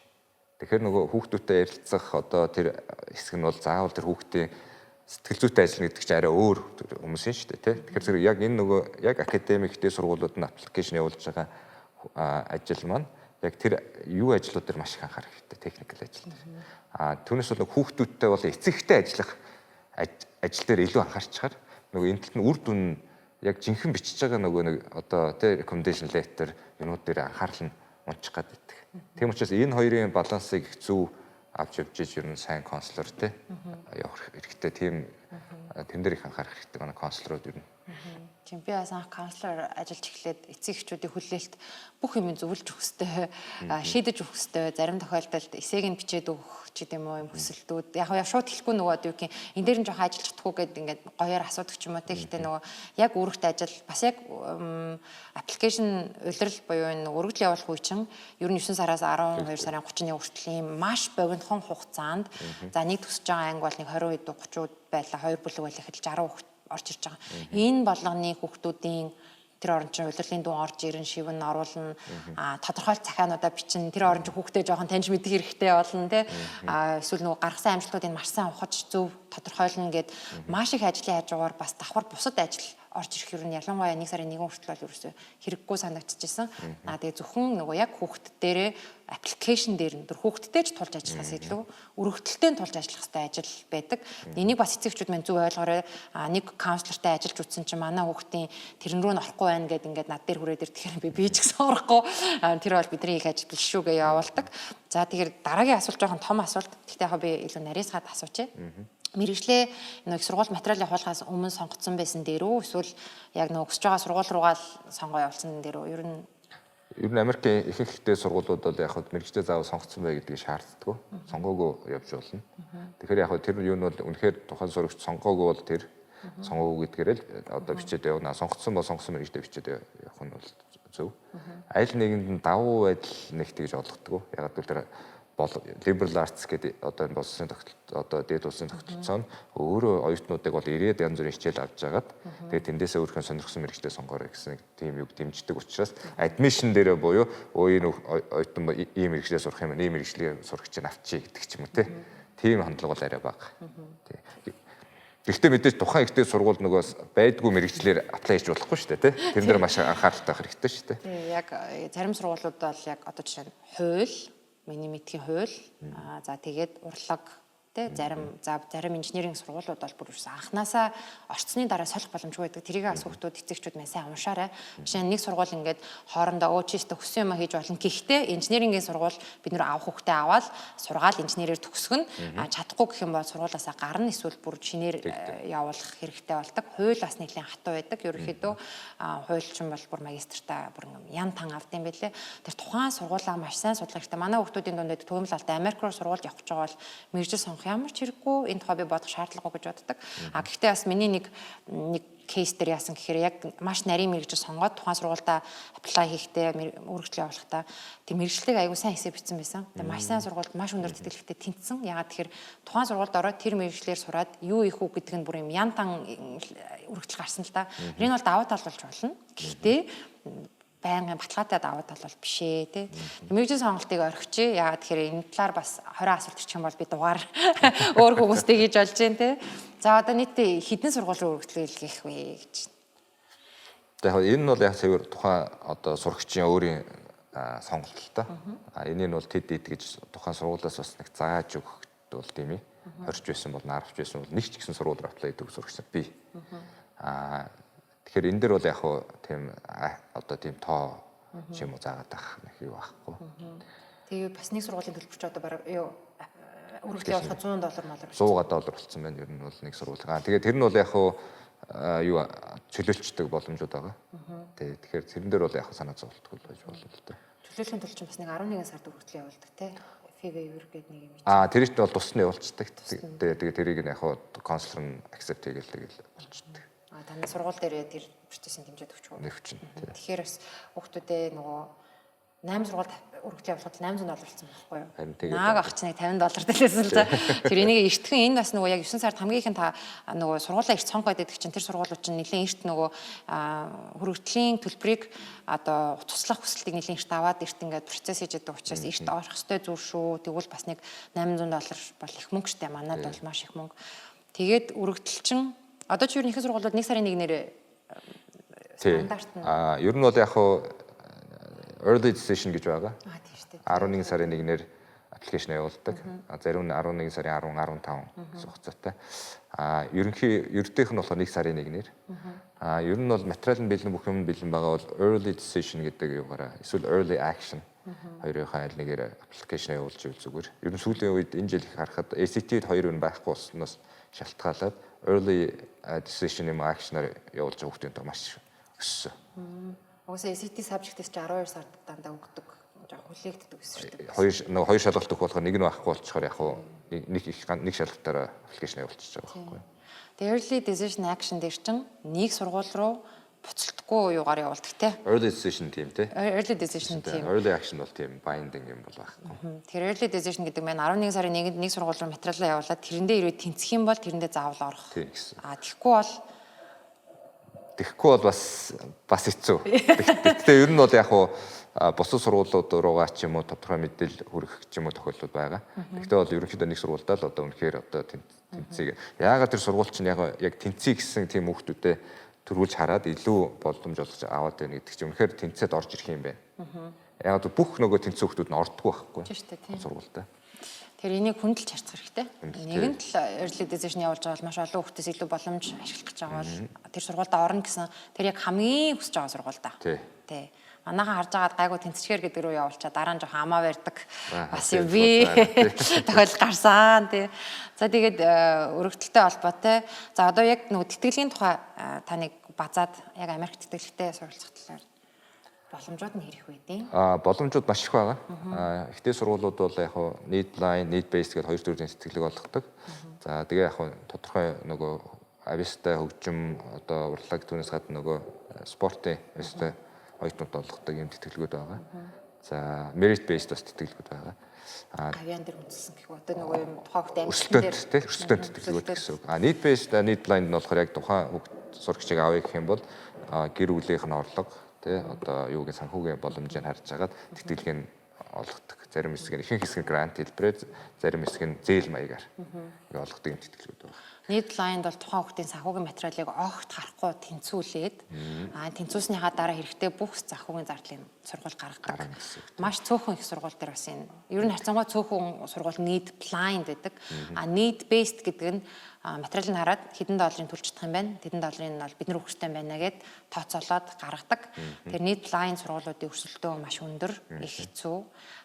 Тэгэхээр нөгөө хүүхдүүдтэй ярилцах одоо тэр хэсэг нь бол заавал тэр хүүхдийн сэтгэл зүйтэй ажиллана гэдэг чинь арай өөр хүмүүс юм шүү дээ, тий. Тэгэхээр зэрэг яг энэ нөгөө яг академик дээд сургуулиуд нь application явуулж байгаа ажил маань яг тэр юу ажлууд дээр маш их анхаарах хэрэгтэй, technical ажил дээр. Түүнээс бол хүүхдүүдтэй бол эцэгтэй ажиллах ажил дээр илүү анхаарчаар нөгөө энэ талд нь үр дүн яг жинхэнэ бичиж байгаа нөгөө нэг одоо, тий, recommendation letter юмнууд дээр анхаарал нь унчих гад байдаг. Тийм учраас энэ хоёрын балансыг зөв авч явж иж ер нь сайн counselor, тий, явах хэрэгтэй. Тийм, тэн дээр их анхаарах хэрэгтэй манай counselor ууд ер нь. Тийм, би бас анх counselor ажиллаж эхлээд эцэг эхчүүдийн хүлээлт бүх юм зөвлөж өгөх ёстой, шийдэж өгөх ёстой. Зарим тохиолдолд эсээг нь бичээд өгөх ч гэдэм үү юм хүсэлтүүд. Яг яг шууд хэлэхгүй, нөгөө юу гэх энэ дээр нь жоохон ажиллаж чадахгүй гэд ингээд гоёор асуудаг ч юм уу, те. Гэхдээ нөгөө яг үүрэгтэй ажил бас яг application улирал буюу энэ өргөдөл явуулах үе чинь ер нь 9 сараас 12 сарын 31 хүртэл ийм маш богинохон хугацаанд, за, нэг төсөж байгаа анги бол нэг 20 хэд, 30 байлаа, хоёр бүлэг байлаа гэхэд 60 хүүхэд орж ирж байгаа. Энэ болгоны хүүхдүүдийн тэр орон чинь улирлын дүн орж ирэн шивэн оруулна, тодорхойлт захиануудаа бичин, тэр орон чинь хүүхдээ жоохон таньж мэдэх хэрэгтэй болно, тий, эсвэл нөгөө гаргасан амжилтуудыг маш сайн ухаж зөв тодорхойлно гэд маш их ажлын хажуугаар бас давхар бусад ажил орж ирэх юм, ялангуяа 1 сарын 1 хүртэл бол ерөөсөө хэрэггүй санагдчихсэн. Тэгээ зөвхөн нөгөө яг хүүхд дээрээ, application дээр нь хүүхдтэй ч тулж ажиллахаас илүү өргөдөлтэй тулж ажиллах хэрэгтэй ажил байдаг. Энийг бас эцэг эхчүүд маань зөв ойлгоорой. Нэг counselor тай ажиллаж үзсэн чинь манай хүүхдийн тэрэн рүү нь орохгүй байна гэд ингээд над дээр хүрээд ир. Тэгэхээр би ч гэсэн орохгүй. Тэр бол бидний их ажил биш шүү гэж явуулдаг. За, тэгэхээр дараагийн асуулт жоохон том асуулт. Гэхдээ яг би илүү нарийсгаад асуучих. Мэргэжлээ нэг сургууль материал явуулахаас өмнө сонгоцсон байсан дээр үү, эсвэл яг нөгөө өсөж байгаа сургууль руугаа л сонгоо явуулсан дээр үү? Ер нь Ер нь Америкийн ихэнх ихтэй сургуулиуд бол яг хад мэргэжлээ заавал сонгоцсон бай гэдгийг шаарддаг. Сонгоогүй явж болно. Тэгэхээр яг тэр юу нь бол үнэхээр тухайн сурагч сонгоогүй бол тэр сонгоогүй гэдгээрээ л одоо бичээд явна. Сонгоцсон бол сонгосон мэргэжлээ бичээд явах нь бол Зөв. Аль нэгэнд нь давуу байдал нэг тэгж олгодгоо. Ягаад гэвэл тэр liberal arts гэдэг одоо энэ боловсролын тогтолцоо, одоо дээд улсын тогтолцоо нь өөрөө оюутнуудыг бол ирээд янз бүрийн хичээл авч жагаад, тэгээд тэндээсээ өөрийнхөө сонирхсан мэргэжлээ сонгоорой гэсэн нэг тийм юг дэмждэг учраас admission дээрээ буюу өө энэ оюутан ийм мэргэжлээ сурах юм, ийм мэргэжлээ сурах чинь авчий гэдэг ч юм уу, тийм хандлага бол арай бага. Тий. Гэхдээ мэдээж тухайн ихтэй сургууль нөгөө байдгүй мэргэжлээр apply хийж болохгүй шүү дээ, тий. Тэрэн дээр маш анхааралтай байх хэрэгтэй шүү дээ. Тий, яг зарим сургуулиуд бол яг одоо жишээ нь хууль, миний мэдхийн хууль, за тэгээд урлаг, тэ, зарим, за зарим инженеринг сургуулиуд бол бүр ерөөсөн анханасаа орцсны дараа солих боломжгүй байдаг. Тэрийг бас хүүхдүүд, эцэгчүүд маань сайн уншаарай. Жишээ нь нэг сургууль ингээд хоорондоо өө чи өстө хүссэн юм хийж болно. Гэхдээ инженерингийн сургууль бид нэр авах хүүхдээ аваад сургаал инженерээр төгсгөн, чадахгүй гэх юм бол сургуулаасаа гарна, эсвэл бүр шинээр явуулах хэрэгтэй болдог. Хууль бас нэлийн хатуу байдаг. Ерөнхийдөө хуульчин бол бүр магистртаа бүр ян тан авд юм билээ. Тэр тухайн сургуулаа маш сайн судлах хэрэгтэй. Манай хүүхдүүдийн дунд байдаг түгээмэл алтай Америк руу сургуульд явах гэж байгаа бол мэргэжил сонгох ямар ч хэрэггүй, энэ тухай би бодох шаардлагагүй гэж боддог. А гэхдээ бас миний нэг case дээр яасан гэхээр яг маш нарийн мэргэжил сонгоод тухайн сургуультай apply хийхдээ, өргөжлөө явуулахдаа тэр мэргэжлийг аягүй сайн эсээ бичсэн байсан. Тэгээ маш сайн сургуульд маш өндөр тэтгэлэгтэй тэнцсэн. Ягаад тэгэхээр тухайн сургуульд ороод тэр мэргэжлээр сураад юу их үү гэдэг нь бүр юм ян тан өргөжл гарсан л да. Энэ бол давуу тал болж болно. Гэхдээ байнгын баталгаатай давуу тал бол биш ээ, тий. Мэргэжлийн сонголтыг орхичээ. Яагаад тэгэхээр энэ талаар бас 20 асуулт ирчих юм бол би дугаар өөр хүмүүстэй хийж болж байна, тий. За, одоо нийтдээ хэдэн сургууль руу өргөдлөө илгээх вэ гэж. За, яг энэ нь бол яг цэвэр тухайн одоо сурагчийн өөрийн сонголт л та. А энийг нь бол тэд ид гэж тухайн сургуулиас бас нэг зааж өгөх бол тийм ээ. 20 ч байсан бол, 10 ч байсан бол нэг ч гэсэн сургууль руу apply хийдэг сурагч нар бий. Тэгэхээр энэ дээр бол яг хуу тийм одоо тийм тоо ч юм уу заагаад байх нэг юу байхгүй. Тэгээ бас нэг сургуулийн төлбөр ч одоо бараг юу өргөдөл явуулахад 100 доллар молор. 100 доллар болцсон байна ер нь бол нэг сургууль. Тэгээ тэр нь бол яг хуу юу чөлөөлчдөг боломжууд байгаа. Тэгээ тэгэхээр тэрэн дээр бол яг санаа зовлтгүй байж болно л дээ. Чөлөөлөхийн тулд чинь бас нэг 11 сард өргөдөл явуулдаг, тий. Fee waiver гэдэг нэг юм. Тэр чинь бол тусны явуулцдаг. Тэгээ тэрийг нь яг хуу counselor нь accept хийгээл тэгэл болчдөг. Таны сургууль дээр тэр процессын дэмжиж өгч үү? Нэвчин. Тэгэхээр бас хүүхдүүдээ нөгөө 8 сургуульд өргөдөл явуулахад 800 доллар болсон байхгүй юу? Харин тэгээд Нааг ах чинь 50 доллар дэлээсэн л за. Тэр энийг эртхэн энэ бас нөгөө яг 9 сард хамгийн ихэн та нөгөө сургуулаа эрт сонгоод байдаг чинь тэр сургуулиуд чинь нэлээд эрт нөгөө хүргэдлийн төлбөрийг одоо туслах хүсэлтийг нэлээд эрт аваад эрт ингээд процесс хийж яадаг учраас эрт орох ёстой зүйл шүү. Тэгвэл бас нэг 800 доллар бол их мөнгө штэ. Манад бол маш их мөнгө. Тэгээд өргөдөл чинь одоо ч ер нь их сургуулиуд 1 сарын 1-ээр стандарт нь. Ер нь бол яг хуу early decision гэж байгаа. Тийм шүү дээ. 11 сарын 1-ээр application явуулдаг. Зарим нь 11 сарын 10, 15 гэсэн хугацаатай. Ерөнхий ердийнх нь болохоор 1 сарын 1-ээр. Ер нь бол материал нь бэлэн, бүх юм бэлэн байгаа бол early decision гэдэг юугаараа эсвэл early action хоёрынхаа аль нэгээр application явуулж ивэл зүгээр. Ер нь сүүлийн үед энэ жил их харахад SAT хоёр юм байхгүй болсноос шалтгаалаад early decision юм action-аар явуулж байгаа хүүхдийн тоо маш өссөн. Угаасаа SAT subject-ээс чи 12 сард дандаа өгдөг. Жоо хүлээгддэг гэсэн шүү дээ. Хоёр нөгөө хоёр шалгалт өгөх болохоор нэг нь байхгүй болчихоор яг хуу нэг их нэг шалгалтаараа application явуулчихж байгаа байхгүй. Тэгээ early decision action дээр чинь нэг сургууль руу буцалтгүй юугаар явуулдаг, те. Early decision team, те. Early decision team. Early action бол тийм binding юм бол байхгүй. Тэгэхээр early decision гэдэг маань 11 сарын 1-нд нэг сургууль руу материалаа явуулаад тэрэндээ ирээд тэнцэх юм бол тэрэндээ заавал орох. Тийм гэсэн. Тэгэхгүй бол Тэгэхгүй бол бас хэцүү. Гэхдээ ер нь бол яг хуу бусад сургуулиуд руугаа ч юм уу тодорхой мэдээлэл хүргэх ч юм уу тохиолдол байгаа. Гэхдээ бол ерөнхийдөө нэг сургуульдаа л одоо үнэхээр одоо тэнцгийг яагаад тэр сургууль чинь яг тэнцээ гэсэн тийм хүүхдүүдэд төрүүлж хараад илүү боломж олгож аваад байна гэдэг чинь үнэхээр тэнцээд орж ирэх юм байна. Яг бүх нөгөө тэнцсэн хүүхдүүд нь ордгоо байхгүй. Тийм шүү дээ, тийм. Сургуультай. Тэр энийг хүндэлж харьцах хэрэгтэй. Нэгэнт л early decision явуулж байгаа бол маш олон хүүхдээс илүү боломж ашиглах гэж байгаа бол тэр сургуульдаа орно гэсэн тэр яг хамгийн хүсэж байгаа сургуульдаа. Тий. Манайхан харж байгаад гайгүй тэнцчгээр гэдэг рүү явуулчаа дараа нь жоохон амаа барьдаг. Бас юм би тохиолдол гарсан, тий. За, тэгээд өргөдөлтэй холбоотой. За, одоо яг нөгөө тэтгэлийн тухай та нэг базаад яг Америк тэтгэлэгтэй суралцах талаар боломжууд нь хэрэг байдیں۔ Боломжууд маш их байгаа. Ихтэй сургуулиуд бол яг хуу need blind, need based гэдэг хоёр төрлийн тэтгэлэг олгодог. За, тэгээ яг хуу тодорхой нөгөө авьяастай хөгжим, одоо урлаг, түүнээс гадна нөгөө спортын авьяастай оюутнууд олгодог юм тэтгэлгүүд байгаа. За, merit based бас тэтгэлгүүд байгаа. Гавьяан дээр үндэслэн гэх үү. Одоо нөгөө юм тухайн хүүхдээ өрсөлдөөнт тий, өрсөлдөөнт тэтгэлгүүд гэсэн үг. Need based, need blind нь болохоор яг тухайн хүүхд сурагчийг авъя гэх юм бол гэр бүлийнх нь орлого тий, одоо юугийн санхүүгийн боломжийг харж агаад тэтгэлгийг олгодог. Зарим хэсэг нь, ихэнх хэсэг нь грант хэлбэрээр, зарим хэсэг нь зээл маягаар ингээ олгодог юм тэтгэлгүүд байна. Need blind бол тухайн хүүхдийн санхүүгийн материалыг огт харахгүй тэнцвүүлээд, тэнцвүүлснийхаа дараа хэрэгтэй бүх санхүүгийн зардлыг сургууль гаргадаг. Маш цөөхөн их сургууль дээр бас энэ ер нь харьцангуй цөөхөн сургууль need blind гэдэг. Need based гэдэг нь материалыг хараад хэдэн долларын төлж чадах юм байна. Тэдэн долларын нь бол бид нар өгөхтэй байна гэд тооцоолоод гаргадаг. Тэр need blind сургуулиудын өрсөлдөөн маш өндөр, их хэцүү.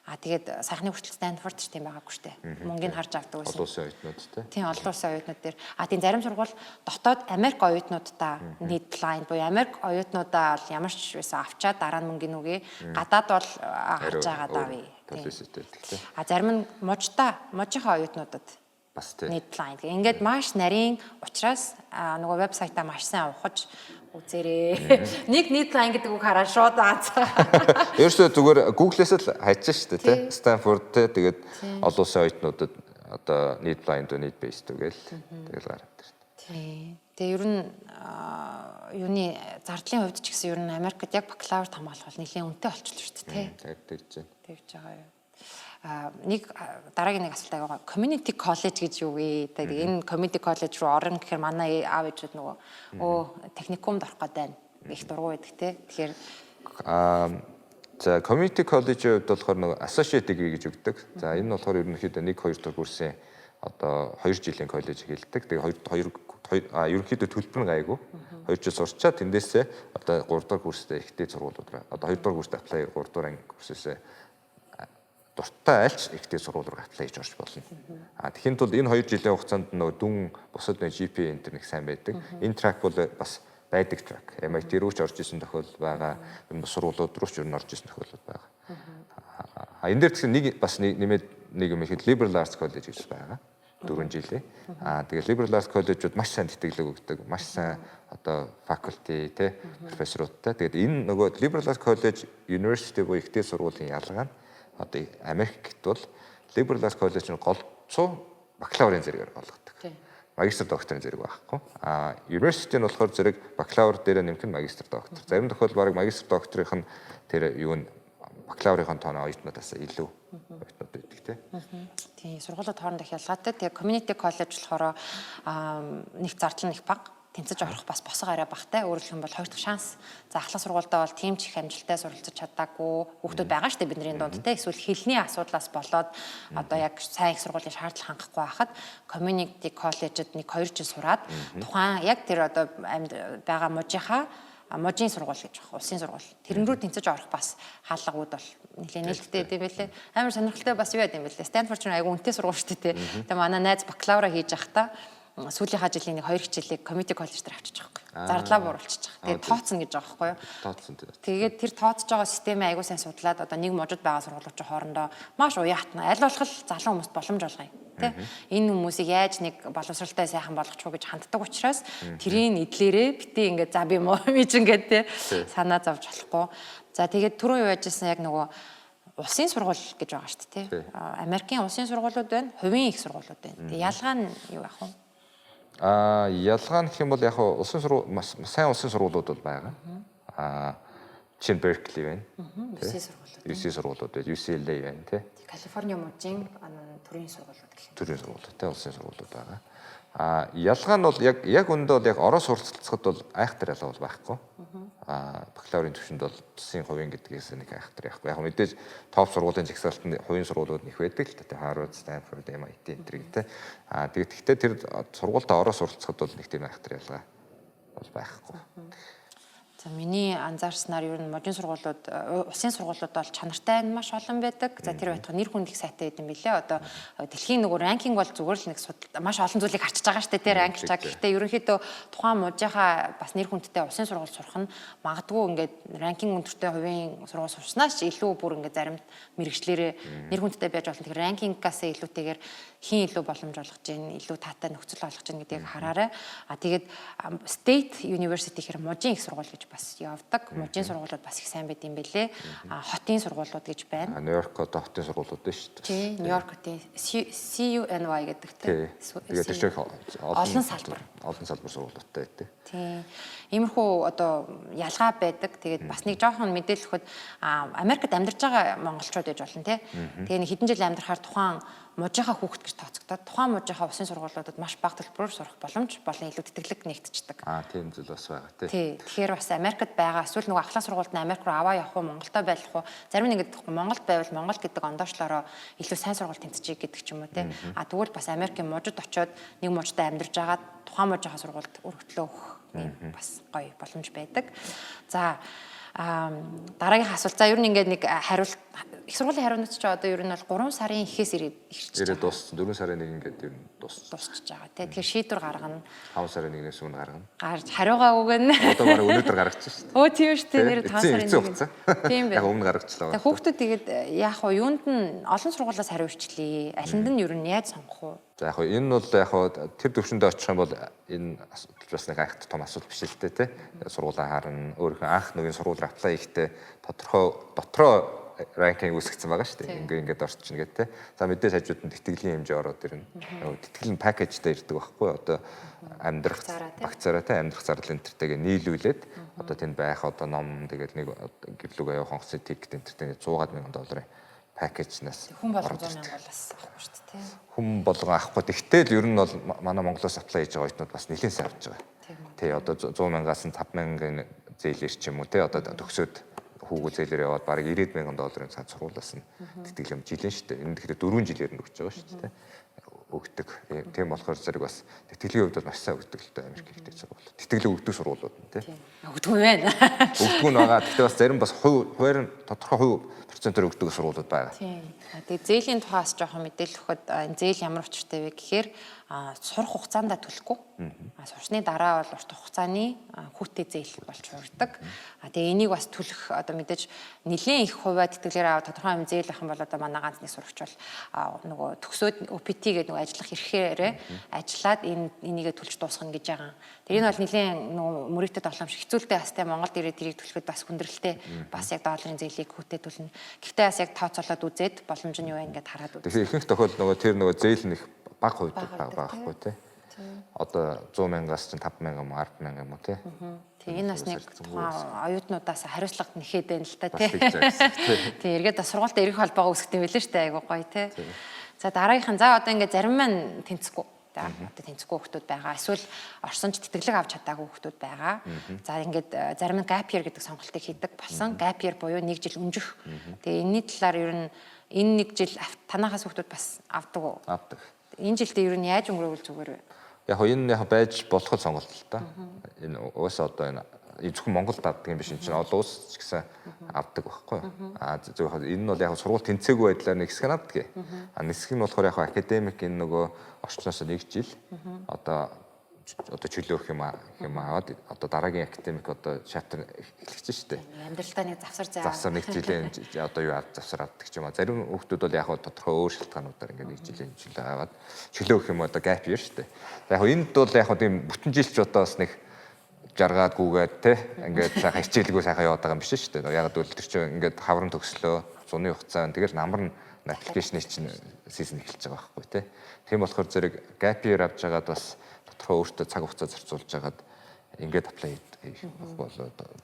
Тэгээд саяхны хүртэл Stanford ч тийм байгаагүй штэ. Мөнгийг харж авдаг байсан. Олон улсын оюутнууд те. Тийм, олон улсын оюутнууд дээр. Тийм, зарим сургууль дотоод Америк оюутнуудаа need blind буюу Америк оюутнуудаа бол ямар ч байсан авчаад дараа нь мөнгөний үгээ, гадаад бол харж байгаа давъя. Policy-тэй те. Зарим нь мужта, мужийнхаа оюутнуудад бас тий. Need blind. Ингээд маш нарийн учраас нөгөө вебсайтаа маш сайн ухаж үзээрэй. Нэг need blind гэдэг үг хараад шууд аацаа. Ерөөсөө зүгээр Google-ээс л хайчих шүү дээ тий. Stanford тий, тэгээд олон улсын оюутнуудад одоо need blind уу, need based үү гээл тэгэл гараад ирнэ. Тий. Тэгээ ер нь юуны зардлын хувьд ч гэсэн ер нь Америкт яг бакалаврт хамгаалах бол нэлээд үнэтэй болчихлоо шүү дээ тий. Яг тэгж байна. Тэгж байгаа юу. Нэг дараагийн нэг асуулт байгаа. Community college гэж юу вэ? Тэгээд энэ community college руу орно гэхээр манай аав ээжүүд нөгөө техникумд орох гэдэг байна. Их дургу байдаг те. Тэгэхээр За, community college-ийн хувьд болохоор нөгөө associate degree гэж өгдөг. За, энэ нь болохоор ерөнхийдөө 1 2 дахь курсын одоо 2 жилийн коллеж хэлдэг. Тэгээ 2 2 ерөнхийдөө төлбөр нь гайгүй. 2 жил сурчаад тэндээсээ одоо 3 дахь курстэй их дээд сургуулиуд руу, одоо 2 дахь курст apply, 3 дахь анги курсээсээ дуртай альч их дээд сургууль руу apply хийж орж болно. Тэгэхийн тулд энэ 2 жилийн хугацаанд нөгөө дүн бусад нэг GPA энэ нэг сайн байдаг. Энэ track бол бас байдаг track. MIT рүү ч орж исэн тохиолдол байгаа. Энэ бус сургуулиуд руу ч ер нь орж исэн тохиолдол байгаа. Энэ дээр тэгсэн нэг бас нэмээд нэг юм ихэд Liberal Arts College гэж байгаа. 4 жилээ. Тэгээ Liberal Arts College-ууд маш сайн тэтгэлэг өгдөг. Маш сайн одоо faculty те, профессоруудтай. Тэгээд энэ нөгөө Liberal Arts College, University буюу их дээд сургуулийн ялгаа нь одоо Америкт бол Liberal Arts College нь голцоо бакалаврын зэрэгээр олгодог. Магистр докторын зэрэг байхгүй. University нь болохоор зэрэг бакалавр дээр нэмэх нь магистр доктор. Зарим тохиолдолд бараг магистр докторынх нь тэр юу нь бакалаврын тооны оюутнуудаас илүү оюутнууд байдаг те. Тийм, сургуулиуд хоорондох ялгаатай. Тэгээ community college болохоор нэг зардал нь их бага, тэнцэж орох бас босго арай багтай. Өөрөөр хэлэх юм бол хоёр дахь шанс. За, ахлах сургуультай бол тийм ч их амжилттай суралцаж чадаагүй хүүхдүүд байгаа шүү дээ бидний дунд те. Эсвэл хэлний асуудлаас болоод одоо яг сайн их сургуулийн шаардлага хангахгүй байхад community college-д нэг 2 жил сураад тухайн яг тэр одоо амьд байгаа мужийнхаа, мужийн сургууль гэж байна. Улсын сургууль. Тэрэн рүү тэнцэж орох бас хаалгууд бол нэлээд нээлттэй байд юм билээ. Амар сонирхолтой бас юу байд юм билээ. Stanford ч айгу үнэтэй сургууль шүү дээ. Тэгээ манай найз бакалавра хийж байхдаа сүүлийнхаа жилийн нэг хоёр хичээлийг community college дээр авчиж байгаа байхгүй. Зардлаа бууруулчих байгаа. Тэгээд тооцно гэж байгаа байхгүй юу? Тооцсон тийм. Тэгээд тэр тооцож байгаа системээ айгуу сайн судлаад одоо нэг мужид байгаа сургуулиуд чинь хоорондоо маш уяатна. Аль болох залуу хүмүүст боломж олгоё. Тэ? Энэ хүмүүсийг яаж нэг боловсралтай сайхан болгочих уу гэж ханддаг учраас тэрийг эдлээрээ бити ингээд за би муу би ч ингээд тэ санаа зовж болохгүй. За, тэгээд түрүү юу яжсэн, яг нөгөө улсын сургууль гэж байгаа шүү дээ, тий. Америкийн улсын сургуулиуд байна, хувийн их сургуулиуд байна. Тэгээ ялгаа нь юу яах вэ? Ялгаа нь гэх юм бол яг улсын сургууль, сайн улсын сургуулиуд бол байгаа. Чинь Berkeley байна. UC сургуулиуд. UC сургуулиуд байна, UCLA байна тий. Калифорни мужийн төрийн сургуулиуд гэх юм. Төрийн сургуулиуд тий, улсын сургуулиуд байгаа. Ялгаа нь бол яг үүндээ бол яг ороо суралцахад бол айхтар ялгаа бол байхгүй. Бакалаврын түвшинд бол улсын, хувийн гэдгээс нэг айхтар яахгүй. Яг мэдээж топ сургуулийн жагсаалтанд хувийн сургуулиуд их байдаг л та. Harvard, Stanford, MIT энэ төр гэдэг. Тэгээд гэхдээ тэр сургуультай ороо суралцахад бол нэг тийм айхтар ялгаа бол байхгүй. За, миний анзаарснаар ер нь мужийн сургуулиуд, улсын сургуулиуд бол чанартай нь маш олон байдаг. За, тэр байтугай нэр хүнд их сайтай байд юм билээ. Одоо дэлхийн нөгөө ranking бол зүгээр л нэг маш олон зүйлийг харчиж байгаа шүү дээ. Тэр rank чаа. Гэхдээ ерөнхийдөө тухайн мужийнхаа бас нэр хүндтэй улсын сургууль сурах нь магадгүй ингээд ranking өндөртэй хувийн сургууль сурснаас ч илүү бүр ингээд зарим мэргэжлээрээ нэр хүндтэй байж болно. Тэгэхээр ranking-аас илүүтэйгээр хэн илүү боломж олгож гин, илүү таатай нөхцөл олгож гин гэдгийг хараарай. А тэгээд state university гэхээр мужийн их сургууль гэж бас явдаг. Мужийн сургуулиуд бас их сайн байд юм бэлээ. Хотын сургуулиуд гэж байна. Нью-Йорк одоо хотын сургуулиуд байна шүү дээ. Тий, Нью-Йорк хотын CUNY гэдэг тий. Тэгээд тэр чинь олон салбар. Олон салбар сургуулиудтай байдаг. Тий. Иймэрхүү одоо ялгаа байдаг. Тэгээд бас нэг жоохон мэдээлэл өгөхөд Америкт амьдарч байгаа монголчууд байж болно тий. Тэгээ нэг хэдэн жил амьдрахаар тухайн мужийнхаа хүүхэд гэж тооцогдоод тухайн мужийнхаа усын сургуулиудад маш бага төлбөрөөр сурах боломж болон илүү тэтгэлэг нэгтчихдэг. Тийм зүйл бас байгаа тий. Тий. Тэгэхээр бас Америкт байгаа эсвэл нөгөө ахлах сургуульд нь Америк руу аваа явах уу, Монголдо байх уу? Зарим нь ингэдэг Монголд байвал Монгол гэдэг ондоошлороо илүү сайн сургууль тэнцчихье гэдэг ч юм уу тий. Тэгвэл бас Америкийн мужид очиод нэг мужидаа амьдарч байгаад тухайн мужийнхаа сургуульд өргөтлөө өгөх бас гоё боломж байдаг. За дараагийн асуулт. За ер нь ингээд нэг хариулт их сургуулийн хариунууд ч одоо ер нь бол 3 сарын ихээс ирээд ирээд дууссан. 4 сарын 1 ингээд ер нь дуусчихж байгаа тий. Тэгэхээр шийдвэр гаргана. 5 сарын 1-ээс өмнө гаргана. Гарч хариугаа өгнө. Одоо бараг өнөөдөр гаргачих шүү дээ. Өө тийм шүү дээ. Нэр 5 сарын 1. Тийм байх. Яг өмнө гаргачлаа. Тэгээ хүүхдүүд тэгээд яах вэ? Юунд нь олон сургуулиас хариу ирчлээ. Алинд нь ер нь яаж сонгох вэ? За яг энэ бол яг тэр төвшөндөө очих юм бол энэ асуудал бас нэг айхт том асуудал биш л дээ тий. Сургуулаа харна, өөрийнхөө анх нэгэн сургууль apply хийхдээ тодорхой дотроо ranking үүсгэсэн байгаа шүү дээ. Ингээ ингээд орчихно гэх тий. За мэдээж хажууд нь тэтгэлийн хэмжээ ороод ирнэ. Тэтгэл нь package тэй ирдэг байхгүй одоо амьдрах багцаараа тий амьдрах зардал энэ тэртэйгээ нийлүүлээд одоо тэнд байх одоо ном тэгэл нэг гэрлүүгээ явах онгоцны ticket энэ тэртэй 100 мянган долларын package наас хүн болгон 100 мянга бол бас авахгүй шүү дээ. Хүн болгон авахгүй. Тэгтэл ер нь бол манай Монголоос apply хийж байгаа оюутнууд бас нэлээд сайн авч байгаа. Тий, одоо 100 мянгаас нь 5 мянган зээлэр ч юм уу тий одоо төгсөөд хүүгүү зээлэр яваад бараг 90 мянган долларын цаад сургуулиас нь тэтгэл юм жилэн шүү дээ. Энэ тэгэхээр 4 жилээр нь өгч байгаа шүү дээ. Өгдөг. Тийм болохоор зэрэг бас тэтгэлийн хувьд бол маш сайн өгдөг л дээ Америк ихтэй сургууль. Тэтгэлэг өгдөг сургуулиуд нь тий. Өгдөг юм байна. Өгдөг нь байгаа. Гэхдээ бас зарим бас хувиар нь тодорхой хувь процентоор өгдөг сургуулиуд байгаа. Тийм. Тэгээ зээлийн тухаас жоохон мэдээлэл өгөхөд энэ зээл ямар учиртай вэ гэхээр сурах хугацаанд төлөхгүй. Сурсны дараа бол урт хугацааны хүүтэй зээл болж хувирдаг. Тэгээ энийг бас төлөх одоо мэдээж нэлээд их хувиа тэтгэлгээр аваад тодорхой хэмжээ зээл авах юм бол одоо манай ганц нэг сурагч бол нөгөө төгсөөд OPT гэдэг нөгөө ажиллах эрхээрээ ажиллаад энийгээ төлж дуусгана гэж байгаа. Тэр энэ бол нэлээд нөгөө мөрөөдөлтэй тоглоом шиг хэцүүлтэй бас тэ Монголд ирээд тэрийг төлөхөд бас хүндрэлтэй бас яг долларын зээлийг хүүтэй төлнө. Гэхдээ бас яг тооцоолоод үзээд боломж нь юу вэ ингээд хараад үзсэн. Тэгэхээр ихэнх тохиолдолд нөгөө тэр нөгөө зээл нь их бага хувьд байгаа байхгүй тий. Одоо 100 мянгаас чинь 5 мянга юм уу 10 мянга юм уу тий. Тий, энэ бас нэг тухайн оюутнуудаас хариуцлага нэхэд байна л та тий. Тий, эргээд бас сургуультай эрэх холбоогоо үүсгэх юм билээ шүү дээ, айгуу гоё тий. За дараагийнх нь за одоо ингээд зарим маань тэнцэхгүй. За одоо тэнцэхгүй хүмүүс байгаа. Эсвэл орсон ч тэтгэлэг авч чадаагүй хүмүүс байгаа. За ингээд зарим нь gap year гэдэг сонголтыг хийдэг болсон. Gap year буюу нэг жил өнжих. Тэгээ энэний талаар ер нь энэ нэг жил танахаас хүмүүс бас авдаг уу? Авдаг. Энэ жилдээ ер нь яаж өнгөрөөвөл зүгээр вэ? Яг энэ яг байж болох сонголт л та. Энэ угаасаа одоо энэ зөвхөн Монголд авдаг юм биш, энэ чинь олон улс ч гэсэн авдаг байхгүй. Зөв яг энэ нь бол яг сургууль тэнцээгүй байдлаар нэг хэсэг нь авдаг. Нэг хэсэг нь болохоор яг академик энэ нөгөө орчноос нэг жил одоо чөлөөх юм аваад одоо дараагийн академик одоо шатар эхлэж шүү дээ. Амьдралдаа нэг завсар зай. Завсар нэг жилийн одоо юу завсар авдаг ч юм аа. Зарим хүүхдүүд бол яг тодорхой өөр шалтгаануудаар ингээд нэг жилийн чөлөө аваад чөлөөх юм одоо gap year шүү дээ. Яг энд бол яг тийм бүтэн жилч одоо бас нэг жаргаад гүгээд те ингээд сайхан хичээлгүй сайхан яваад байгаа юм биш шүү дээ. Яг л тэр чинь ингээд хавран төгслөө зуны хугацаа тэгэл намар нь application ы чинь season эхэлж байгаа байхгүй те. Тийм болохоор зэрэг gap year авч байгаад бас тодорхой өөртөө цаг хугацаа зарцуулж байгаад ингээд apply хийх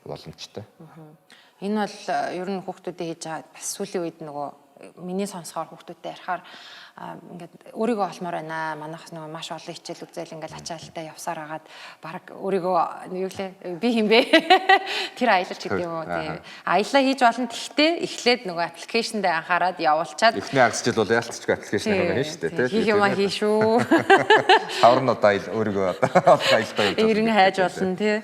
боломжтой. Энэ бол ер нь хүүхдүүдэд хийж байгаа бас сүүлийн үед нөгөө миний сонсохоор хүүхдүүдтэй ярихаар ингээд өөрийгөө олмоор байна. Манайхас нөгөө маш олон хичээл үзэл ингээд ачаалттай явсаар хагаад баг өөрийгөө юу лээ би хин бэ? Тэр аялал ч гэдэг юм уу тий. Аяллаа хийж болно. Тэгтээ эхлээд нөгөө application дээр анхаарад явуулчаад эхний хагас жил бол яалтчгүй application хийх шүү дээ тий. Хийх юм аа хий шүү. Хавар нь одоо аялал өөрийгөө одоо аялалдаа явж байна. Ирэн хайж болно тий.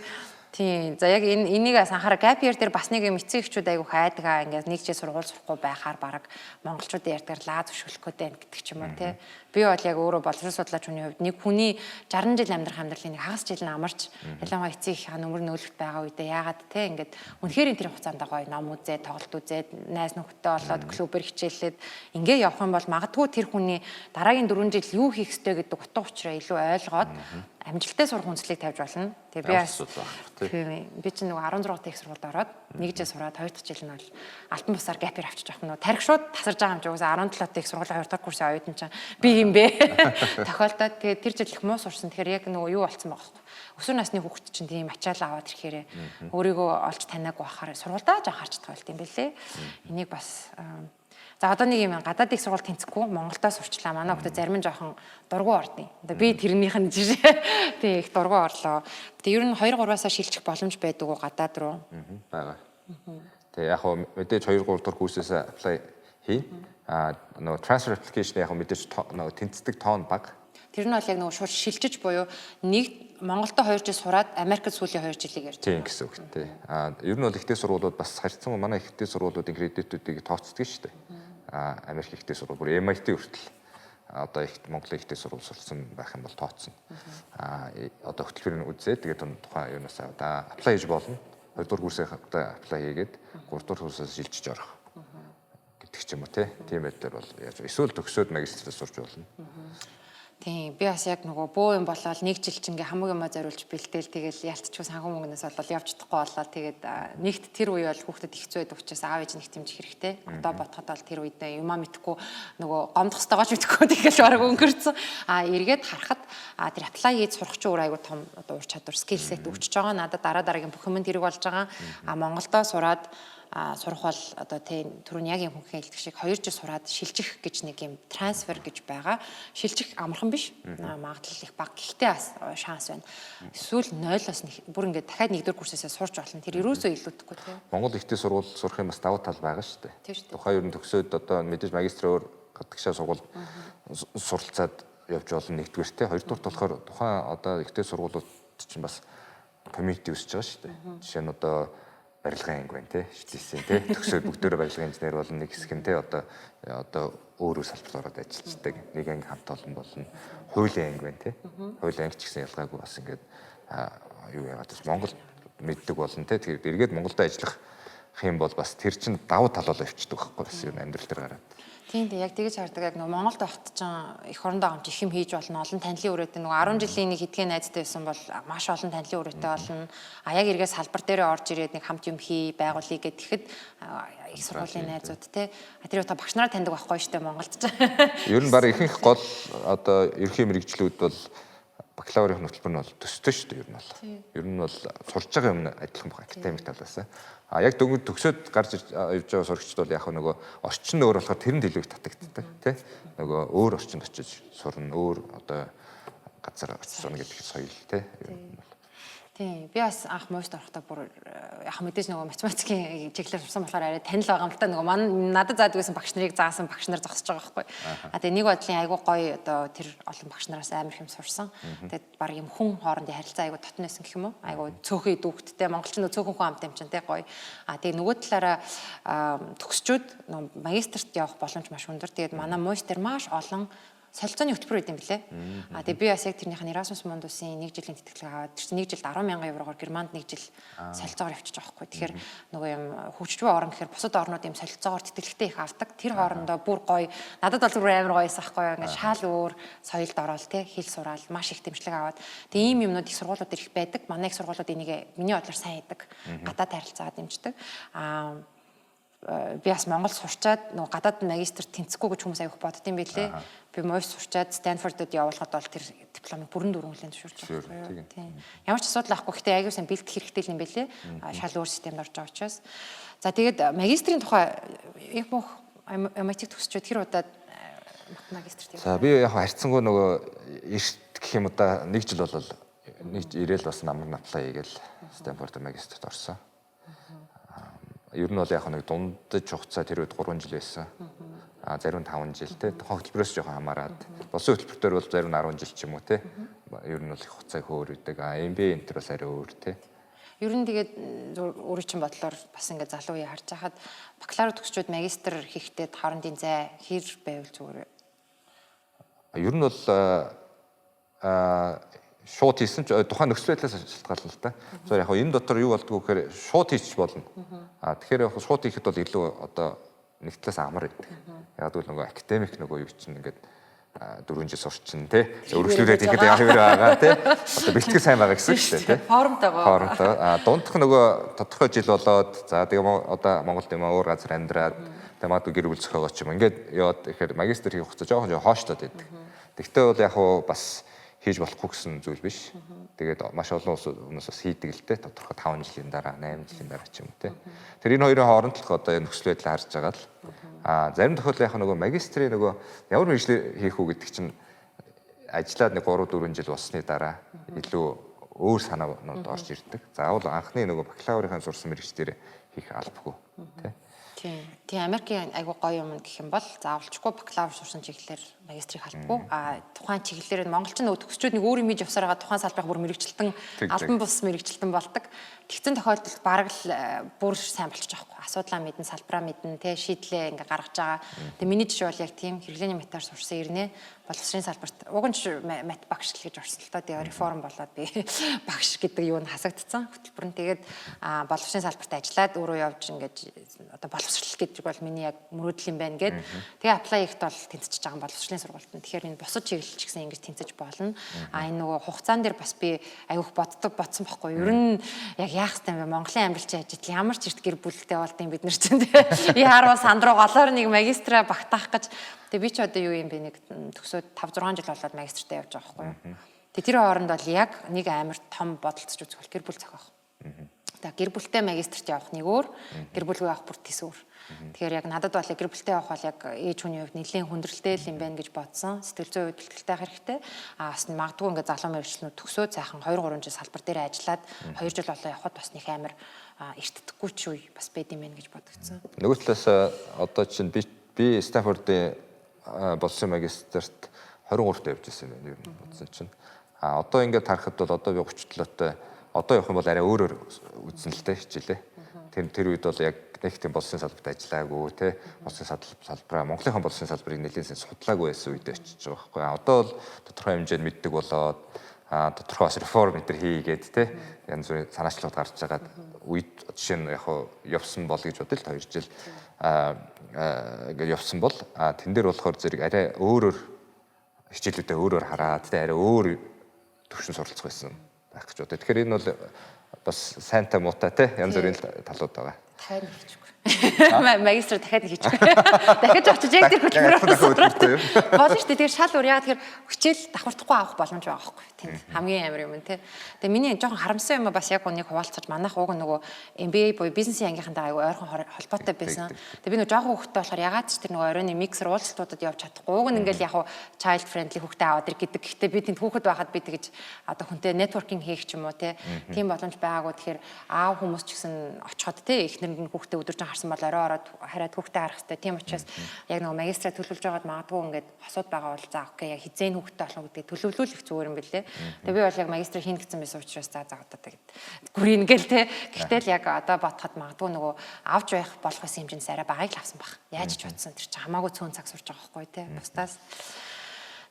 Тийм. За яг энэ энийг бас анхаараа gap year дээр бас нэг юм эцэг эхчүүд айгүйх айдгаа ингээд нэг жил сургууль сурахгүй байхаар баг монголчуудын ярьдгаар лаа зөвшөөрөх гээд байна гэдэг ч юм уу тий. Би бол яг өөрөө боловсрол судлаач хүний хувьд нэг хүний 60 жил амьдрах амьдралын нэг хагас жил нь амарч ялангуяа эцэг их нүмер нөөлөлт байгаа үедээ яагаад тий ингээд үнэхээр энэ тэр хугацаанд гоё ном үзээ, тоглолт үзээд, найз нөхдөд олоод клубээр хичээллээд ингээ явах юм бол магадгүй тэр хүний дараагийн 4 жил юу хийх ёстой гэдэг утга учираа илүү ойлгоод Амжилттай сурах хүнслийг тавьж болно. Тэгээ би бас би чинь нөгөө 16 дахь их сургуульд ороод нэг жил сураад хоёр дахь жил нь бол алтан бусаар gap year авчиж авах нь тарих шууд тасарж байгаа юм чи угаасаа 17 дахь их сургуулийн хоёр дахь курсын оюутан чинь би юм бэ тохиолдоод тэгээ тэр жил их муу сурсан. Тэгэхээр яг нөгөө юу болцсон байгаа байхгүй. Өсвөр насны хүүхэд чинь тийм ачаал аваад ирэхээр өөрийгөө олж таниагүй байхаар сургуульдаа ж анхаарч чадах байл юм бэлээ. Энийг бас. За, одоо нэг юм, гадаад их сургууль тэнцэхгүй Монголдо сурчлаа. Манай хүүхдээ зарим нь жоохон дургу ордیں۔ Одоо би тэрнийх нь жишээ. Тий, их дургу орлоо. Тэгээ ер нь 2 3-аас шилжих боломж байдаг уу гадаад руу? Байгаа. Тэгээ яг хөө мэдээж 2 3 дахь курсээс apply хий. Аа, нөгөө transfer application яг мэдээж нөгөө тэнцдэг тоон бага. Тэр нь бол яг нөгөө шууд шилжиж буюу нэг Монголдо 2 жил сураад Америкт сүүлийн 2 жилийг ярьж Тийм гэсэн үг, тий. Аа, ер нь бол ихтэй сургуулиуд бас харьцан манай ихтэй сургуулиудын кредитүүдийг тооцдог шүү дээ. Аа, Америк ихтэй сургууль, бүр MIT хүртэл одоо их Монголын ихтэй сургууль сурсан байх юм бол тооцно. Аа, одоо хөтөлбөрийг үзээд тэгээд тухайн юунаас одоо apply хийж болно. Хоёрдугаар курсээ одоо apply хийгээд гуравдугаар курсаас шилжиж орох гэдэг ч юм уу, тий. Тийм байдлаар бол яаж эсвэл төгсөөд магистраа сурч болно. Тийм, би бас яг нөгөө бөө юм болоод нэг жил чинь ингээ хамаг юмаа зориулж бэлдээл, тэгэл ялцчгүй санхүү мөнгнөөс болол явж чадахгүй болоо. Тэгээд нэгт тэр үе бол хүүхдэд их хэцүү байдаг учраас аав ээж нэг хэмжих хэрэгтэй. Одоо бодоход бол тэр үед юмаа мэдхгүй, нөгөө гомдох ёстойгоо ч мэдэхгүй, тэгэл бараг өнгөрцөн. А эргээд харахад тэр apply хийж сурах чинь өөр айгу том одоо ур чадвар, skill set өгчөж байгаа. Надад дараа дараагийн бүх юмд хэрэг болж байгаа. А Монголдо сураад сурах бол одоо тий, түрүүний яг юм хүн хэлдэг шиг 2 жил сураад шилжих гэж нэг юм transfer гэж байгаа. Шилжих амархан биш. Магадлал их бага. Гэхдээ бас шанс байна. Эсвэл 0-оос бүр ингээд дахиад нэгдүгээр курсээсээ сурч болно. Тэр ерөөсөө илүүдэхгүй, тий. Монгол ихтэй сургууль сурах юм бас давуу тал байгаа шүү дээ. Тухайн ер нь төгсөөд одоо мэдээж магистраар гадагшаа сургууль суралцаад явж болно нэгдүгээртээ. Хоёрдугаарт болохоор тухайн одоо ихтэй сургуулиуд чинь бас community өсөж байгаа шүү дээ. Жишээ нь одоо барилгын анги байна, те, шилжсэн, те, төгсөөд бүгдөө барилгын инженер болно, нэг хэсэг нь, те, одоо өөр өөр салбарт ороод ажиллаждаг, нэг анги хамт олон болно, хуулийн анги байна, те, хуулийн анги ч гэсэн ялгаагүй бас ингээд юу яагаад бас Монгол мэддэг болно, те. Тэгэхээр эргээд Монголд ажиллах юм бол бас тэр чинь давуу тал болоо явчихдаг байхгүй, бас юм амьдрал дээр гараад. Тийм, яг тэгэж хардаг. Яг нөгөө Монголд байхад ч эх орондоо гамч их юм хийж болно. Олон танилын үрээтэй, нөгөө 10 жилийн нэг хэдхэн найзтай байсан бол маш олон танилын үрээтэй болно. А яг эргээ салбар дээрээ орж ирээд нэг хамт юм хий, байгуулъя гэхэд их сургуулийн найзууд, те. А тэр удаа багш нараа таньдаг байхгүй шүү дээ Монголд ч. Ер нь баг ихэнх гол одоо ерөнхий мэргэжлүүд бол бакалаврын хөтөлбөр нь бол төстэй шүү дээ ер нь бол. Ер нь бол сурж байгаа юм адилхан баг академик талаас. А яг дөнгөж төгсөөд гарч явж байгаа сурагчид бол яг нөгөө орчин өөр болохоор тэрэнд илүү их татагддаг, тий. Нөгөө өөр орчинд очиж сурна, өөр одоо газар очиж сурна гэдэг соёл, тий. Ер нь бол. Тийм, би бас анх MUIS-т орохдоо бүр яг мэдээж нөгөө математикийн чиглэлээр сурсан болохоор арай танил байгаа юм л та, нөгөө надад заадаг байсан багш нарыг заасан багш нар зогсож байгаа байхгүй. А тэгээ нэг бодлын айгуу гоё, одоо тэр олон багш нараас амар их юм сурсан. Тэгээд баг юм хүн хоорондын харилцаа айгуу дотно байсан гэх юм уу? Айгуу цөөхөн дүүхттэй, монголчин нөгөө цөөхөн хүн амт юм чинь, те, гоё. А тэгээ нөгөө талаараа төгсчүүд нөгөө магистрт явах боломж маш өндөр. Тэгээд манай MUIS дээр маш олон солилцооны хөтөлбөр байд юм блэ. А тэгээ би бас яг тэрнийх нь Erasmus Mundus-ын нэг жилийн тэтгэлэг аваад, тэр чинь нэг жилд 10 мянган еврогоор Германд нэг жил солилцоогоор явчих жоохгүй. Тэгэхээр нөгөө юм хөгжиж буй орн гэхээр бусад орнууд юм солилцоогоор тэтгэлэгтэй их авдаг. Тэр хоорондоо бүр гоё. Надад бол бүр амар гоё байсан байхгүй юу. Ингээд шал өөр соёлд ороод, те, хэл сураал, маш их дэмжлэг аваад. Тэгээ ийм юмнууд их сургуулиуд их байдаг. Манай их сургуулиуд энийг миний бодлоор сайн хийдэг. Гадаад харилцаа дэмждэг. Аа, би бас Монгол сурчаад нөгөө гадаад магистр тэнцэхгүй гэж хүмүүс аяг бодд юм билээ. Би MUIS сурчаад Стэнфордод явуулахад бол тэр дипломыг бүрэн дүүрэн хүлээн зөвшөөрч байгаа байхгүй юу. Тийм. Ямар ч асуудал байхгүй. Гэхдээ аягүй сайн бэлтгэх хэрэгтэй юм билээ. Шал өөр системд орж байгаа учраас. За, тэгээд магистрийн тухай их мөх MIT төгсчөөд тэр удаад магистрт За, би яг харьцангуй нөгөө эрт гэх юм уу да, нэг жил бол нэг ирээл бас намар apply хийгээл Стэнфорд магистрт орсон. Ер нь бол яг нэг дундаж хугацаа тэр үед 3 жил байсан. А зарим нь 5 жил, те, тухайн хөтөлбөрөөс жоохон хамаарат. Болсон хөтөлбөр дээр бол зарим нь 10 жил ч юм уу, те. Ер нь бол их хугацаа их өөр үүдэг. А MBA энэ төр бас арай өөр, те. Ер нь тэгээд өөрийн чинь бодлоор бас ингээд залуу үе харж хахад бакалавр төгсчөөд магистр хийхдээ хоорондын зай хэр байвал зүгээр вэ? Ер нь бол шууд хийсэн ч тухайн нөхцөл байдлаас шалтгаална л та. За, яг энэ дотор юу болдгоо гэхээр шууд хийчих болно. А тэгэхээр яг шууд хийхэд бол илүү одоо нэг талаас амар байдаг. Яг гэвэл нөгөө академик нөгөө юу чинь ингээд 4 жил сурчин тий. Өргөжлүүлээд ихэд хэвээр байгаа тий. Одоо бэлтгэл сайн байгаа гэсэн шүү дээ тий. Формтой гоо. Формтой. А дундх нөгөө тодорхой жил болоод за тэгээ одоо Монголд юм өөр газар амьдраад тэгээ магадгүй гэр бүл зохиогоо ч юм. Ингээд яваад ихээр магистр хийх хугацаа жоохон хойштоод байдаг. Тэгтээ бол яг хуу бас хийж болохгүй гэсэн зүйл биш. Тэгээд маш олон хүмүүс бас хийдэг л дээ. Тодорхой 5 жилийн дараа, 8 жилийн дараа ч юм уу те. Тэр энэ хоёрын хооронд л одоо энэ нөхцөл байдлаа харж байгаа л. Аа зарим тохиолдолд яг нөгөө магистрийн нөгөө ямар мэргэжил хийх үү гэдэг чинь ажиллаад нэг 3 4 жил болсны дараа илүү өөр санаанууд орж ирдэг. Заавал анхны нөгөө бакалаврын сурсан мэргэжлээр хийх албагүй тий. Тийм. Тийм, Америкийн айгуу гоё юм гэх юм бол заавалчгүй бакалавр сурсан чиглэлээр магистрийг халбгүй. А тухайн чиглэлээр нь монголч нөгөө төгсчүүд нэг өөр юм хийж явсаар байгаа тухайн салбарын бүр мэргэжилтэн, албан бус мэргэжилтэн болдог. Тэгсэн тохиолдолд бараг л бүр сайн болчих жоохгүй. Асуудлаа мэднэ, салбараа мэднэ, тэ шийдлээ ингээ гаргаж байгаа. Тэгээ миний жишээ бол яг тийм хэрэглээний матаар сурсан ирнэ. Боловсрын салбарт уг нь мат багш л гэж орсон л тоо. Тэгээ реформ болоод би багш гэдэг юу нь хасагдсан хөтөлбөр нь. Тэгээд боловсрын салбарт ажиллаад өөрөө явж ингээд одоо боловсрал гэдэг бол миний яг мөрөөдөл юм байна гэд. Тэгээ apply хийхэд бол тэнцэж байгаа боловсролын сургуульд. Тэгэхээр энэ бусад чиглэл ч гэсэн ингэж тэнцэж болно. А энэ нөгөө хугацаан дээр бас би айгүйх боддог бодсон байхгүй. Ер нь яг яах ёстой юм бэ? Монголын амьдрал чи ажил ямар ч эрт гэр бүлтэй болдсон бид нар чинь тий. Яарвал сандруу голоор нэг магистра багтаах гэж. Тэгээ би ч одоо юу юм бэ нэг төгсөөд 5 6 жил болоод магистртаа явж байгаа байхгүй юу. Тэгээ тэр хооронд бол яг нэг амар том бодолцож үзэх бол гэр бүл зохиох. За гэр бүлтэй магистрт явах нэг өөр, гэр бүлгүй явах бүр тэс өөр. Тэгэхээр яг надад бол гэр бүлтэй явах бол яг ээж хүний хувьд нэлээд хүндрэлтэй л юм байна гэж бодсон. Сэтгэл зүйн хувьд бэлтгэлтэй хэрэгтэй. А бас магадгүй ингээд залуу мэргэжлэнүүд төгсөөд сайхан 2 3 жил салбар дээр ажиллаад 2 жил болоо явхад бас нэг амар эртдэхгүй ч үе бас байд юм байна гэж бодогдсон. Нөгөө талаас одоо чинь би Стэнфордын болсон магистрт 23-т явж байсан юм байна ер нь бодсон чинь. А одоо ингээд харахад бол одоо би 37-той одоо явах юм бол арай өөрөөр үзсэн л дээ хичээлээ. Тэр үед бол яг нэг тийм боловсролын салбарт ажиллаагүй те боловсролын салбараа Монголынхон боловсролын салбарыг нэлээд сайн судлаагүй байсан үед очиж байгаа байхгүй. Одоо бол тодорхой хэмжээнд мэддэг болоод тодорхой бас реформ энэ төр хийгээд те янз бүрийн санаачлалууд гарч байгаад үед жишээ нь яг явсан бол гэж бодъё л 2 жил ингээд явсан бол тэн дээр болохоор зэрэг арай өөрөөр хичээлүүдээ өөрөөр хараад те арай өөр төвшин суралцах байсан байх гэж бодъё. Тэгэхээр энэ бол бас сайнтай муутай те янз бүрийн талууд байгаа. Дахиад хийчихгүй. Магистр дахиад хийчихгүй. Дахиж очиж яг тэр хөтөлбөрөөр болно шүү дээ. Тэгэхээр шал өөр яг тэгэхээр хичээл давхардахгүй авах боломж байгаа байхгүй тэнд. Хамгийн амар юм те. Тэгээ миний жоохон харамсан юм бас яг үнийг хуваалцаж манайх уг нөгөө MBA буюу бизнесийн ангийнхантай айгүй ойрхон холбоотой байсан. Тэгээ би нөгөө жоохон хүүхдтэй болохоор ягаад ч тэр нөгөө оройн миксер уулзалтуудад явж чадахгүй. Уг нь ингээл яг child friendly хүүхдээ аваад ир гэдэг. Гэхдээ би тэнд хүүхэд байхад би тэгэж одоо хүнтэй networking хийх ч юм уу те. Тийм боломж байгаагүй. Тэгэхээр аав хүмүүс ч гэсэн очиход те эхнэр нь хүүхдээ өдөржин харсан бол орой ороод хараад хүүхдээ харах хэрэгтэй. Тийм учраас яг нөгөө магистра төлөвлөж байгаад магадгүй ингээд хосууд байгаа бол за окей яг хизээн хүүхдтэй болох гэдгийг төлөвлүүлэх зүгээр юм бэлээ. Тэгээ би бол яг магистра хийнэ гэсэн байсан учраас за одоо тэгээд гүрийн гэл те. Гэхдээ л яг одоо бодоход магадгүй нөгөө авч байх болох байсан хэмжээндээс арай багыг л авсан баг. Яаж ч бодсон тэр чинь хамаагүй цөөн цаг сурч байгаа байхгүй те. Бусдаас.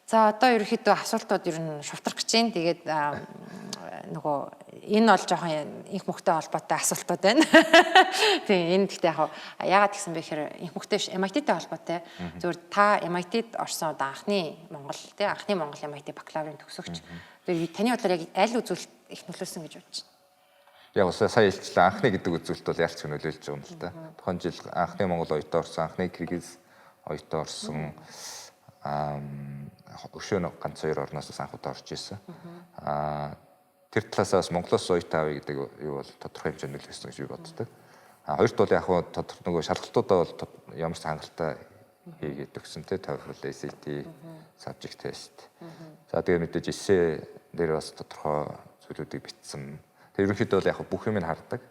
За одоо ерөнхийдөө асуултууд ер нь шувтрах гэж байна. Тэгээд нөгөө энэ бол жоохон инх мөхтэй холбоотой асуултууд байна. Тийм энэ гэхдээ яг яагаад гэсэн бэ гэхээр инх мөхтэй MIT-тэй холбоотой. Зөвхөн та MIT-д орсон одоо анхны Монгол тий анхны Монгол MIT бакалаврын төгсөгч. Тэгээд таны бодлоор яг аль үзүүлэлт их нөлөөлсөн гэж бодож байна? Яг сая хэлчихлээ анхны гэдэг үзүүлэлт бол ялч нөлөөлж байгаа юм л та. Тухайн жил анхны Монгол оюутан орсон, анхны Киргиз оюутан орсон. Өшөө ганц хоёр орноос анх удаа орж исэн. Тэр талаас бас Монголоос оюутан авъя гэдэг юу бол тодорхой хэмжээнд нөлөөлсөн гэж би боддог. Хоёрт бол яг хуу тодорхой нөгөө шалгалтуудаа бол ямар ч хангалттай хийгээд өгсөн те TOEFL, SAT, subject test. За тэгээ мэдээж эссе дээр бас тодорхой зүйлүүдийг бичсэн. Тэгээ ерөнхийдөө бол яг бүх юм нь хардаг.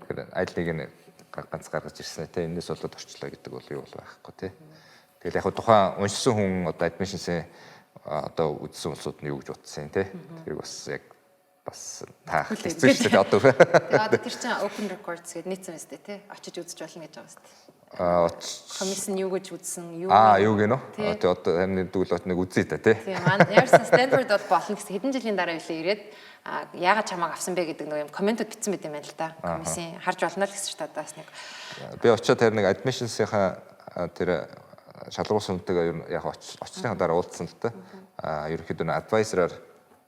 Тэгэхээр аль нэг нь ганц гаргаж ирсэн те энэс болоод орчлоо гэдэг бол юу бол байхгүй те. Тэгэл яг тухайн уншсан хүн одоо admissions-ийн одоо үзсэн улсууд нь юу гэж утсан те. Тэр бас яг бас таах хэцүү шүү дээ одоо. Тэгээ одоо тэр чинь open records гэдэг нийцсэн биз дээ тий. Очиж үзэж болно гэж байгаа шүү дээ. Комисс нь юу гэж үзсэн юу? Юу гэнэ үү? Тэгээ одоо амны дүүл нэг үзье та тий. Тийм маань ярьсан Stanford бол болно гэсэн хэдэн жилийн дараа билээ ирээд яагаад чамааг авсан бэ гэдэг нэг юм комментууд бичсэн байт юм байна л та. Комиссийн харж болно л гэсэн шүү дээ одоо бас нэг. Би очиод тэр нэг admissions-ийнхаа тэр Шалгуулсан хүнтэйгээ ер нь яг очсныхаа дараа уулзсан л та. Ерөнхийдөө advisor-аар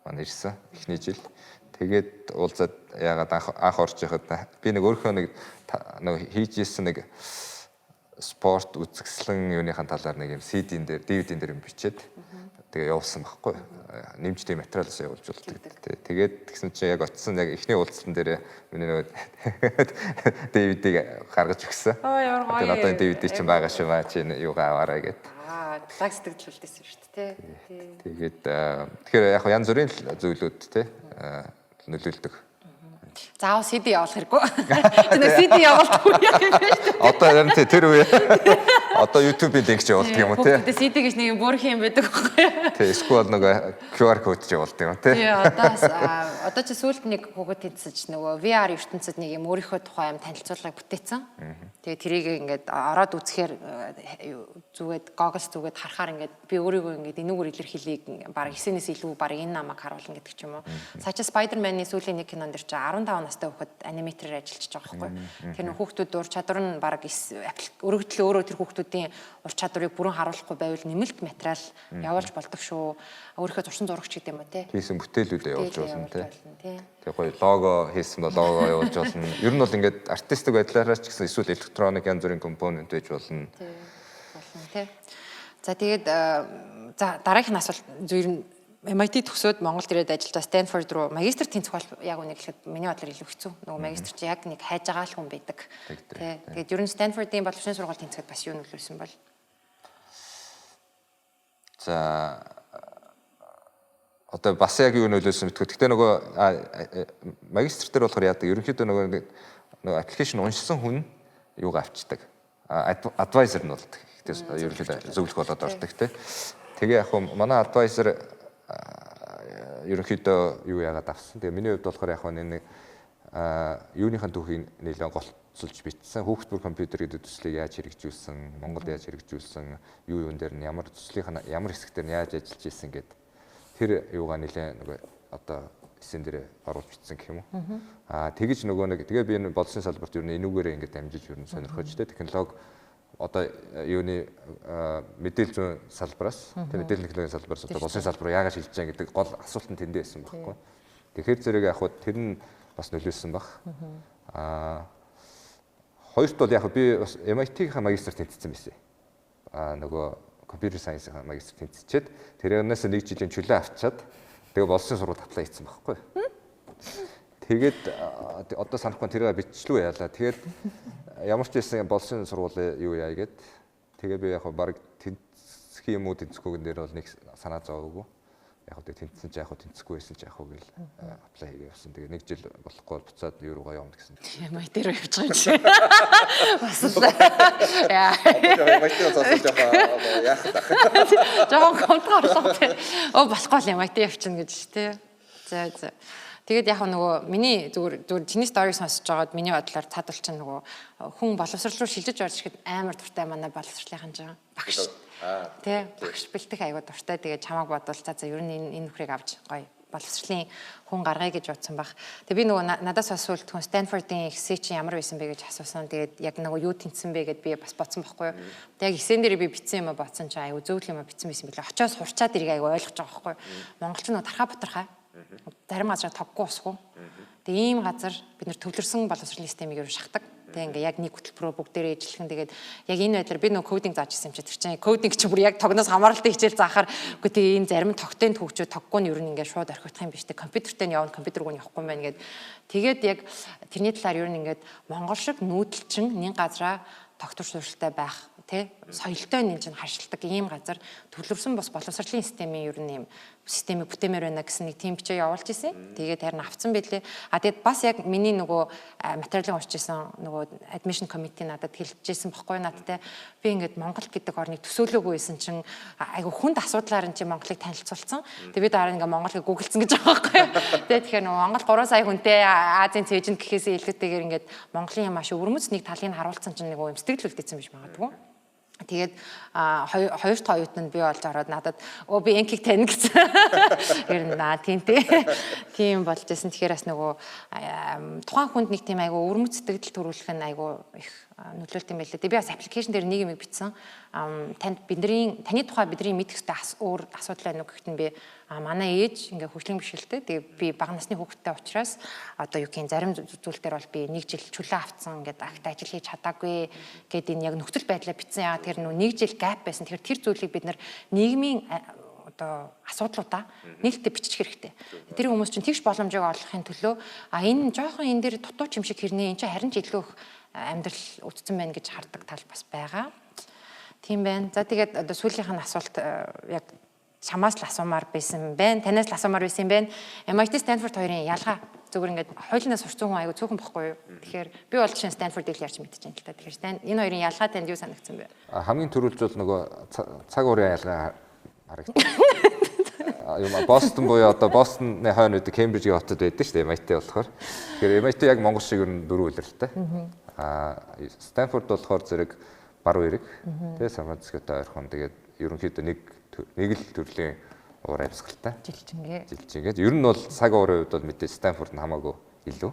маань ирсэн эхний жил. Тэгээд уулзаад яагаад анх орж яхад би нэг өөрийнхөө нэг хийж исэн нэг спорт үзэсгэлэн юуныхаа талаар нэг юм CD-н дээр, DVD-н дээр юм бичээд тэгээ явуулсан байхгүй. Нэмж тийм материалаас явуулж болдог. Тэгээд тэгсэн чинь яг очисон яг эхний уулзалтан дээр миний нөгөө DVD-г гаргаж өгсөн. Оо, ямар гоё. Тэгээд одоо энэ DVD чинь байгаа шүү маа, чи юугаа аваарай гэд. Лаг сэтгэл үлдээсэн шүү дээ, тий. Тэгээд тэгэхээр яг янз бүрийн зүйлүүд тий нөлөөлдөг. Заавал CD явуулах хэрэггүй. Тэр нэг CD явуулдаггүй юм байна шүү дээ. Одоо харин тий тэр үе. Одоо YouTube-ийн линк ч явуулдаг юм уу тий. Хүүхдүүдээ CD гэж нэг юм бүрх юм байдаг байхгүй юу? Тий, эсвэл нөгөө QR код ч явуулдаг юм тий. Тий, одоо чи сүүлд нэг хүүхэд тэнцэж нөгөө VR ертөнцид нэг юм өөрийнхөө тухай юм танилцуулгыг бүтээсэн. Тэгээ тэрийг ингээд ороод үзэхээр зүгээд goggles зүгээд харахаар ингээд би өөрийгөө ингээд энүүгээр илэрхийлийг баг эсэнээс илүү баг энэ намайг харуулна гэдэг ч юм уу. Сая чи Spider-Man-ы сүүлийн нэг кинон дэр чи 15 настай хүүхэд animator-аар ажиллаж байгаа байхгүй. Тэр нөх хүүхдүүд ур чадвар нь баг өргөдөл өөрөө тэр хүүхдүүдийн ур чадварыг бүрэн харуулахгүй байвал нэмэлт материал явуулж болдог шүү. Өөрийнхөө зурсан зурагч гэдэг юм уу те. Хийсэн бүтээлүүдээ явуулж болно те. Тэгээ гоё лого хийсэн бол лого явуулж болно. Ер нь бол ингээд artistic байдлаараа ч гэсэн эсвэл электроник янз бүрийн компонент байж болно. Тий. Болно те. За, тэгээд за дараагийнх нь асуулт зөв нь MIT төгсөөд Монголд ирээд ажиллаж Stanford руу магистр тэнцэх бол яг үнэ гэхэд миний бодлоор илүү хэцүү. Нөгөө магистр чи яг нэг хайж байгаа л хүн байдаг. Тэ. Тэгээд ер нь Stanford-ийн боловсролын сургууль тэнцэхэд бас юу нөлөөлсөн бол? За, одоо бас яг юу нөлөөлсөн мэдгүй. Гэхдээ нөгөө магистр дээр болохоор яадаг? Ерөнхийдөө нөгөө application уншсан хүн юугаа авчдаг. Advisor нь болдог. Гэхдээ ерөнхийдөө зөвлөх болоод ордог тий. Тэгээ яг хөө манай advisor ерөнхийдөө юу яагаад авсан. Тэгээ миний хувьд болохоор яг нэг юуныхан түүхийг нэлээд голцолж бичсэн. Хүүхэд бүр компьютер гэдэг төслийг яаж хэрэгжүүлсэн, Монголд яаж хэрэгжүүлсэн, юу юун дээр нь ямар төслийнх нь ямар хэсэг дээр нь яаж ажиллаж исэн гэд тэр юугаа нэлээд нөгөө одоо эсэн дээр оруулж бичсэн гэх юм уу. Тэгэж нөгөө нэг тэгээ би энэ боловсролын салбарт ер нь энүүгээрээ ингээд дамжиж ер нь сонирхож тэ технологи одоо юуны мэдээлэл зүйн салбараас, тэг мэдээллийн технологийн салбараас одоо боловсролын салбар руу яагаад шилжиж байгаа гэдэг гол асуулт нь тэндээ байсан байхгүй. Тэгэхээр зэрэг яг хуу тэр нь бас нөлөөлсөн баг. Хоёрт бол яг би бас MIT-ийн магистр тэнцсэн байсан. Нөгөө computer science-ийн магистр тэнцчихэд тэрнээс нэг жилийн чөлөө авчаад тэгээ боловсролын сургуульд apply хийсэн байхгүй. Тэгээд одоо санахгүй тэрийг биччихлүү яалаа. Тэгээд ямар ч байсан боловсролын сургуулийн юу яа гээд тэгээ би яг баг тэнцэх юм уу, тэнцэхгүй гэн дээр бол нэг санаа зовоогүй. Яг хөө тэнцсэн ч яг хөө, тэнцэхгүй байсан ч яг хөө гэл apply хийгээ явсан. Тэгээ нэг жил болохгүй бол буцаад юу руугаа явна гэсэн. MIT руу явж байгаа юм чи. Бас л. Яа. MIT руу зосон жоохон яах вэ? Жоохон комтгоо орлого тий. Оо, болохгүй л MIT явчихна гэж тий. За. Тэгээд яг нөгөө миний зүгээр зүгээр чиний story сонсож байгаад миний бодлоор цаадуул чинь нөгөө хүн боловсрол руу шилжиж орж ирэхэд амар дуртай манай боловсролынхан чинь багш. Тэ, багш бэлтэх аягүй дуртай. Тэгээд чамааг бодвол за ер нь энэ нөхрийг авч гоё боловсролын хүн гаргая гэж бодсон баг. Тэгээ би нөгөө надаас асуулт хүн Stanford-ын essay чинь ямар байсан бэ гэж асуусан. Тэгээд яг нөгөө юу тэнцсэн бэ гэд би бас бодсон байхгүй юу. Тэгээд яг эсэн дээр би бичсэн юм а бодсон чинь аюу зөв юм а бичсэн байсан билээ. Очоос сурчаад тэрийг аюу ойлгож байгаа байхгүй юу. Монголч нөгөө тархаа бутархаа. Зарим газар тоггүй усгүй. Тэгээ ийм газар бид нэр төвлөрсөн боловсролын системийг ер нь шахдаг. Тэгээ ингээ яг нэг хөтөлбөрөөр бүгдээрээ ижилхэн, тэгээд яг энэ байдлаар би нөгөө coding зааж ирсэн юм чи, тэр чинь coding чи бүр яг тогноос хамааралтай хичээл заахаар үгүй, тэгээ энэ зарим тогтын төгчөө тоггүй нь ер нь ингээ шууд орхигдох юм биш үү, компьютертэй нь явна, компьютергүй нь явахгүй юм байна гэд. Тэгээд яг тэрний талаар ер нь ингээд Монгол шиг нүүдэлчин нэг газараа тогтвор суурьтай байх тий соёлтой нэг чинь харшилдаг ийм газар төвлөрсөн бас боловсролын системийн ер нь ийм системийг бүтээмээр байна гэсэн нэг тийм бичээ явуулж исэн. Тэгээд харин авцсан байлээ. А тэгээд бас яг миний нөгөө материалын уншиж исэн нөгөө admission committee надад хэлжсэн бохгүй надтай. Би ингээд Монгол гэдэг орныг төсөөлөөгүй байсан чинь айгу хүнд асуудлаар нь чи Монголыг танилцуулсан. Тэгээд би дараа нь ингээд Монголыг гуглдсан гэж байгаа байхгүй. Тэгээд тэгэхээр нөгөө Монгол 3 сая хүнтэй Азийн цээжинд гэхээсээ илүүтэйгээр ингээд Монголын маш өвөрмөц нэг талыг харуулсан чинь нэг юм сэтгэл үлдээсэн биш магадгүй. Тэгээд хоёр дахь оюутанд би болж ороод надад өө би энкийг тань гэсэн. Тэр наа тийм тий. Тийм болж исэн. Тэгэхээр бас нөгөө тухайн хүнд нэг тийм айгу өвөрмөц сэтгэл төрүүлэх нь айгу их нөлөөлт юм байлээ. Би бас application дээр нэг юм бичсэн. Танд бидний таны тухай бидний мэдэх ёстой өөр асуудал байна уу гэхэд нь би манай ээж ингээ хөгжлийн бэрхшээлтэй. Тэгээ би бага насны хүүхэдтэй учраас одоо юу гэх юм зарим зүйл дээр бол би нэг жил чөлөө авцсан, ингээд агт ажил хийж чадаагүй гэд энэ яг нөхцөл байдлаа бичсэн. Яагаад тэр нөө нэг жил gap байсан. Тэгэхээр тэр зүйлийг бид нар нийгмийн одоо асуудлуудаа нээлттэй бичих хэрэгтэй. Тэр хүмүүс чинь тэгш боломжийг олохын төлөө энэ жоохон энэ дээр дутуу юм шиг хэрнээ энэ чинь харин ч илүү их амьдрал үтцэн байна гэж хардаг тал бас байгаа. Тийм байна. За, тэгээд одоо сүүлийнх нь асуулт яг чамаас л асуумаар байсан байна. Танаас л асуумаар байсан юм байна. MIT, Stanford хоёрын ялгаа зүгээр ингээд хоёуланаас сурцсан хүн айгу цөөхөн бохгүй юу. Тэгэхээр би бол жишээ нь Stanford-ыг л ярьж мэдчихээн л та. Тэгэхээр энэ хоёрын ялгаа танд юу санагдсан бэ? Хамгийн түрүүлж бол нөгөө цаг уурын ялгаа харагдав. Юм Бостон буюу одоо Бостонны хойно байдаг Кембрижийн хотод байдаг шүү дээ, MIT болохоор. Тэгэхээр MIT яг Монгол шиг ер нь дөрвөн улиралтай. Станфорд болохоор зэрэг баруун эрэг, тэгээ Сан Францискотой ойрхон, тэгээд ерөнхийдөө нэг л төрлийн уур амьсгалтай. Жилчингээ. Жилчингээ. Ер нь бол цаг уурын хувьд бол мэдээ Станфорд нь хамаагүй илүү.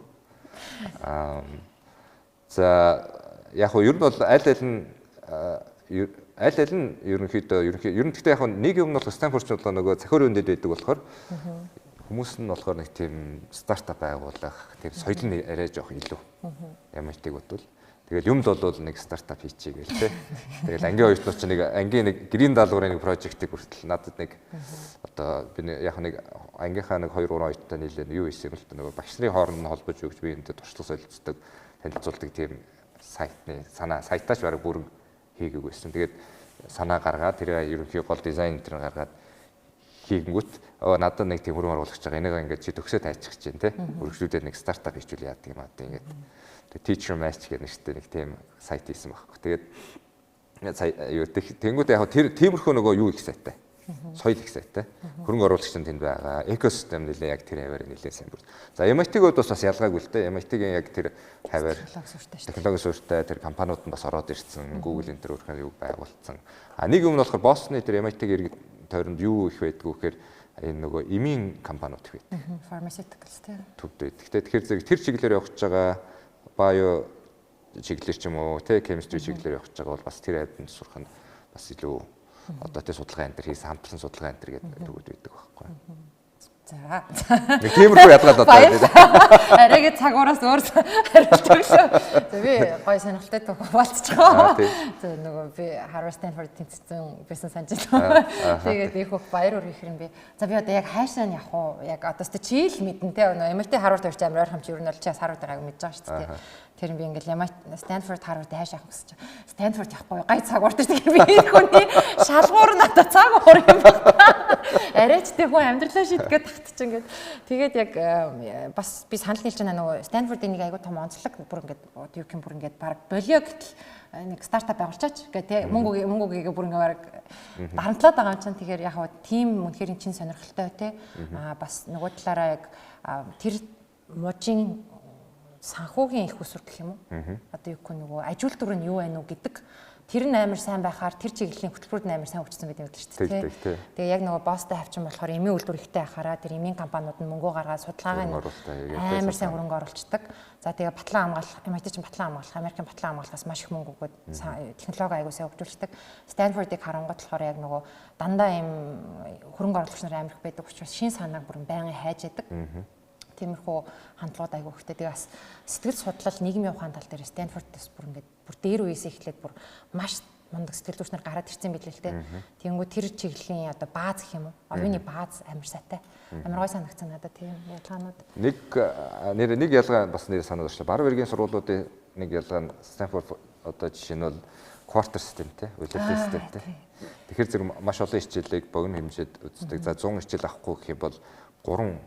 За, яг хуу ер нь бол аль аль нь ерөнхийдөө ерөнхий ер нь гэхдээ яг нэг юм нь бол Станфорд ч бол нөгөө цахиурын үндэд байдаг болохоор хүмүүс нь болохоор нэг тийм стартап байгуулах тийм соёл нь арай жоох илүү. MIT-г бодвол. Тэгэл юм л бол нэг стартап хийчихье гээл те. Тэгэл ангийн оюутнууд чинь нэг ангийн нэг гэрийн даалгаврын нэг project ыг хүртэл надад нэг одоо би яг нэг ангийнхаа нэг 2 3 оюутантай нийлээ юу хийсэн юм л та, нөгөө багш нарын хооронд нь холбож өгч би энэтэй туршлага солилцдог, танилцуулдаг тийм сайтны санаа, сайтаач бараг бүрэн хийгээгүй байсан. Тэгээд санаа гаргаад, тэр ерөнхий гол дизайн энэ гаргаад хийгэнгүүт надад нэг тийм хөрөнгө оруулагч байгаа. Энийг ингээд чи төгсөө тайчих чинь те. Өргөжлүүлээд нэг стартап хийчихвэл яадаг юм аа ингээд. Тэгээ Teacher Match гэх нэртэй нэг тийм сайт хийсэн байхгүй. Тэгээд юу тэнгүүд яг тэр тиймэрхүү нөгөө юу их сайтай. Соёл их сайтай. Хөрөнгө оруулагч нь тэнд байгаа. Экосистем нэлээ яг тэр хаваар нэлээ сайн бүр. За, MIT-г хувьд бас ялгаагүй л дээ. MIT-гийн яг тэр хаваар технологи суурьтай суурьтай, тэр компаниуд нь бас ороод ирсэн. Google энэ төр өөрхөн юу байгуулсан. А нэг юм нь болохоор Бостны тэр MIT-г иргэд тойронд юу их байдгүй гэхээр энэ нөгөө эмийн компаниуд их байдаг. Pharmaceuticals тийм. Төвд байдаг. Тэгэхээр зэрэг тэр чиглэлээр явж байгаа, bio чиглэлээр ч юм уу, тэ, chemistry чиглэлээр явж байгаа бол бас тэр хавьд сурах нь бас илүү одоо тэ судалгаа энэ төр хийсэн, хамтран судалгаа энэ төр гэдэг төгөөд байдаг байхгүй. За. Нэг тиймэрхүү ялгаад одоо тийм. Арайгээ цаг ураас өөр хариулт өглөө. За, би гоё сонирхолтой түүх хуваалцчихоо. За, нөгөө би Harvard, Stanford тэнцсэн байсан санаж байна. Тэгээд их хөх баяр хүргэх юм би. За, би одоо яг хайшаа нь явах уу? Яг одоо өстө чи л мэдэн те. Нөгөө MIT, Harvard хоёр ч амар ойрхон чи ер нь бол чи бас Harvard-ыг мэдж байгаа шүү дээ. Тэр би ингээл MIT, Stanford, Harvard хайшаа явах гэсэн чи Stanford явахгүй гай цаг ууртай. Тэгэхээр би энэ хүний шалгуур нь одоо цаг уур юм байна. Арайч тэг хүн амьдралаа шийдгээд тахт чи ингээд тэгээд яг бас би санал нийлж байна, нөгөө Stanford-ийн нэг айгуу том онцлог бүр ингээд юу гэх юм, бүр ингээд баг болио гэтэл нэг стартап байгуулчаач гэх те, мөнгө үгээгээ бүр ингээд баг дарамтлаад байгаа юм чинь. Тэгэхээр яг хаа тийм үнэхээр чин сонирхолтой те, бас нөгөө талаараа яг тэр мужийн санхүүгийн их усүр гэх юм уу? Одоо юу гэх нөгөө ажилтнууд дүр нь юу байна уу гэдэг тэр нь амар сайн байхаар тэр чиглэлийн хөтөлбөрүүд нь амар сайн хөгжсөн гэдэг юм л шүү дээ. Тэгээ яг нөгөө Бостон хавчин болохоор эмийн үйлдвэр ихтэй байхаараа тэр эмийн компаниуд нь мөнгө гаргаад судалгаагаа амар сайн хөрөнгө оруулцдаг. За, тэгээ батлан хамгаалах, MIT чинь батлан хамгаалах, Америкийн батлан хамгаалахаас маш их мөнгө өгөөд технологи аягүй сайн хөгжүүлдэг. Stanford-ыг харангуут болохоор яг нөгөө дандаа им хөрөнгө оруулагч нар амар их байдаг учраас шин санааг бүрэн байнгын хайж яадаг. Тиймэрхүү хандлагууд айгүй ихтэй. Тэгээ бас сэтгэл судлал, нийгмийн ухаан тал дээр Stanford-ээс бүр ингээд бүр дээр үеэс эхлээд бүр маш мундаг сэтгэл зүйч нар гараад ирсэн билээ л дээ. Тэнгүү тэр чиглэлийн одоо бааз гэх юм уу? Оюуны бааз амар сайтай. Амар гой санагдсан надад тийм ялгаанууд. Нэг нэр нэг ялгаа бас нэр санаад байна. Баруун эргийн сургуулиудын нэг ялгаа нь Stanford одоо жишээ нь бол quarter системтэй, улирлын системтэй. Тэгэхээр зэрэг маш олон хичээлийг богино хэмжээд үздэг. За, 100 хичээл авахгүй гэх юм бол 3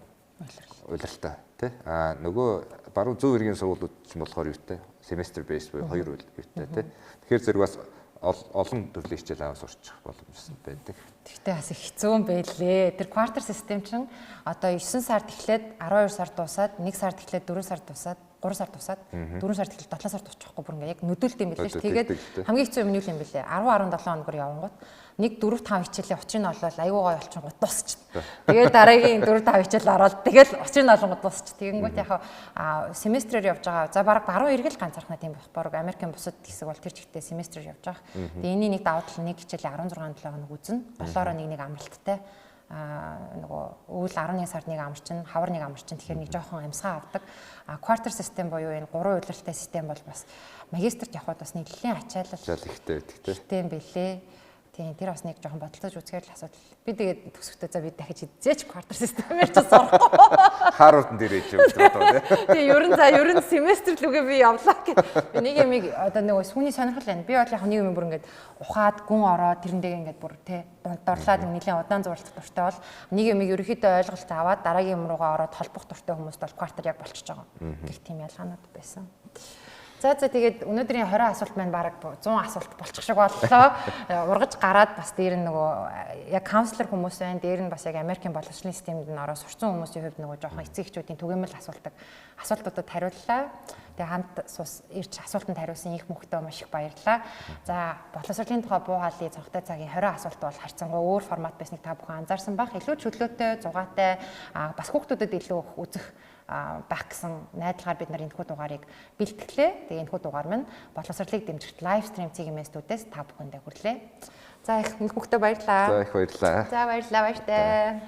улиралтай тий. А нөгөө баруун зүүн эргийн сургуулиуд ч болохоор юутай, semester base буюу хоёр юутай тий. Тэгэхээр зэрэг бас олон төрлийн хичээл аваад сурчих боломж байдаг. Тэгтээ бас их хэцүү юм байлээ. Тэр quarter систем чинь одоо 9 сард эхлээд 12 сард дуусаад, 1 сард эхлээд 4 сард дуусаад 3 сар тусаад 4 сар тэгэл 7 сар тусчихгүй бүр ингээ яг нүдүүлт юм билээ ш. Тэгээд хамгийн хэцүү юм нь юу юм бэлээ? 10 17 хоногор явангууд нэг 4 5 хичээлийн учрыг нь олоод айгуу гой олчингууд дуусчих. Тэгээд дараагийн 4 5 хичээл ороод тэгэл учрыг нь олонгууд дуусчих. Тэгэнгүүт яг семестрээр явж байгаа. За баг баруун эргэл ганцаархнаа тийм байх. Бараг Америкийн бусад хэсэг бол тэр чигтээ семестрээр явж байгаа. Тэгээ энэний нэг давуу тал нэг хичээлийн 16 7 хоног үзнэ. Долоороо нэг нэг амралттай нөгөө өвөл 11 сард нэг амарчин, хавар нэг амарчин. Тэгэхээр нэг жоохон амьсгаа авдаг. А quarter систем буюу энэ гурван улиралтай систем бол бас магистрт явхад бас нэлээд ачаалал ихтэй байдаг тийм. Ихтэй юм билээ. Тийм, тэр бас нэг жоохон бодолцож үзэхээр л асуудал. Би тэгээд төгсөхдөө за би дахиж хизээч quarter системээр ч сурахгүй. Харвард дээр ээж явж байгаа тийм. Тийм, ер нь за ер нь семестр лүгээ би явлаа гэх. Би нэг юмыг одоо нөгөө сүүний сонирхол байна. Би бол яг нэг юм бүр ингээд ухаад гүн ороод тэрэндээ ингээд бүр тий дурлаад нэлийн удаан зуралцах дуртай бол нэг юмыг ерөөхдөө ойлголт аваад дараагийн юм руугаа ороод холбох дуртай хүмүүст бол quarter яг болчихж байгаа. Гэх тийм ялгаанууд байсан. За тэгээд өнөөдрийн 20 асуулт маань бараг 100 асуулт болчих шиг боллоо. Ургаж гараад бас дээр нь нөгөө яг counselor хүмүүс байна. Дээр нь бас яг Америкийн боловсролын системд нь ороо сурцсан хүмүүсийн хувьд нөгөө жоохон эцэг эхчүүдийн түгээмэл асуултаг асуултуудад хариуллаа. Тэгээ хамт сус ирж асуултанд хариулсан их мөхтөө маш их баярлалаа. За боловсролын тухай буу хаалын цонхтой цагийн 20 асуулт бол харьцангуй өөр формат байсныг та бүхэн анзаарсан бах. Илүү чөлөөтэй, зугаатай, бас хүүхдүүдэд илүү үзэх байх гэсэн найдалгаар бид нар энэхүү дугаарыг бэлтгэлээ. Тэгээ энэхүү дугаар минь боловсролыг дэмжигч live stream цэгийн студиэс та бүхэндээ хүрлээ. За их мөхтөө баярлалаа. За их баярлалаа. За баярлалаа, баяртай.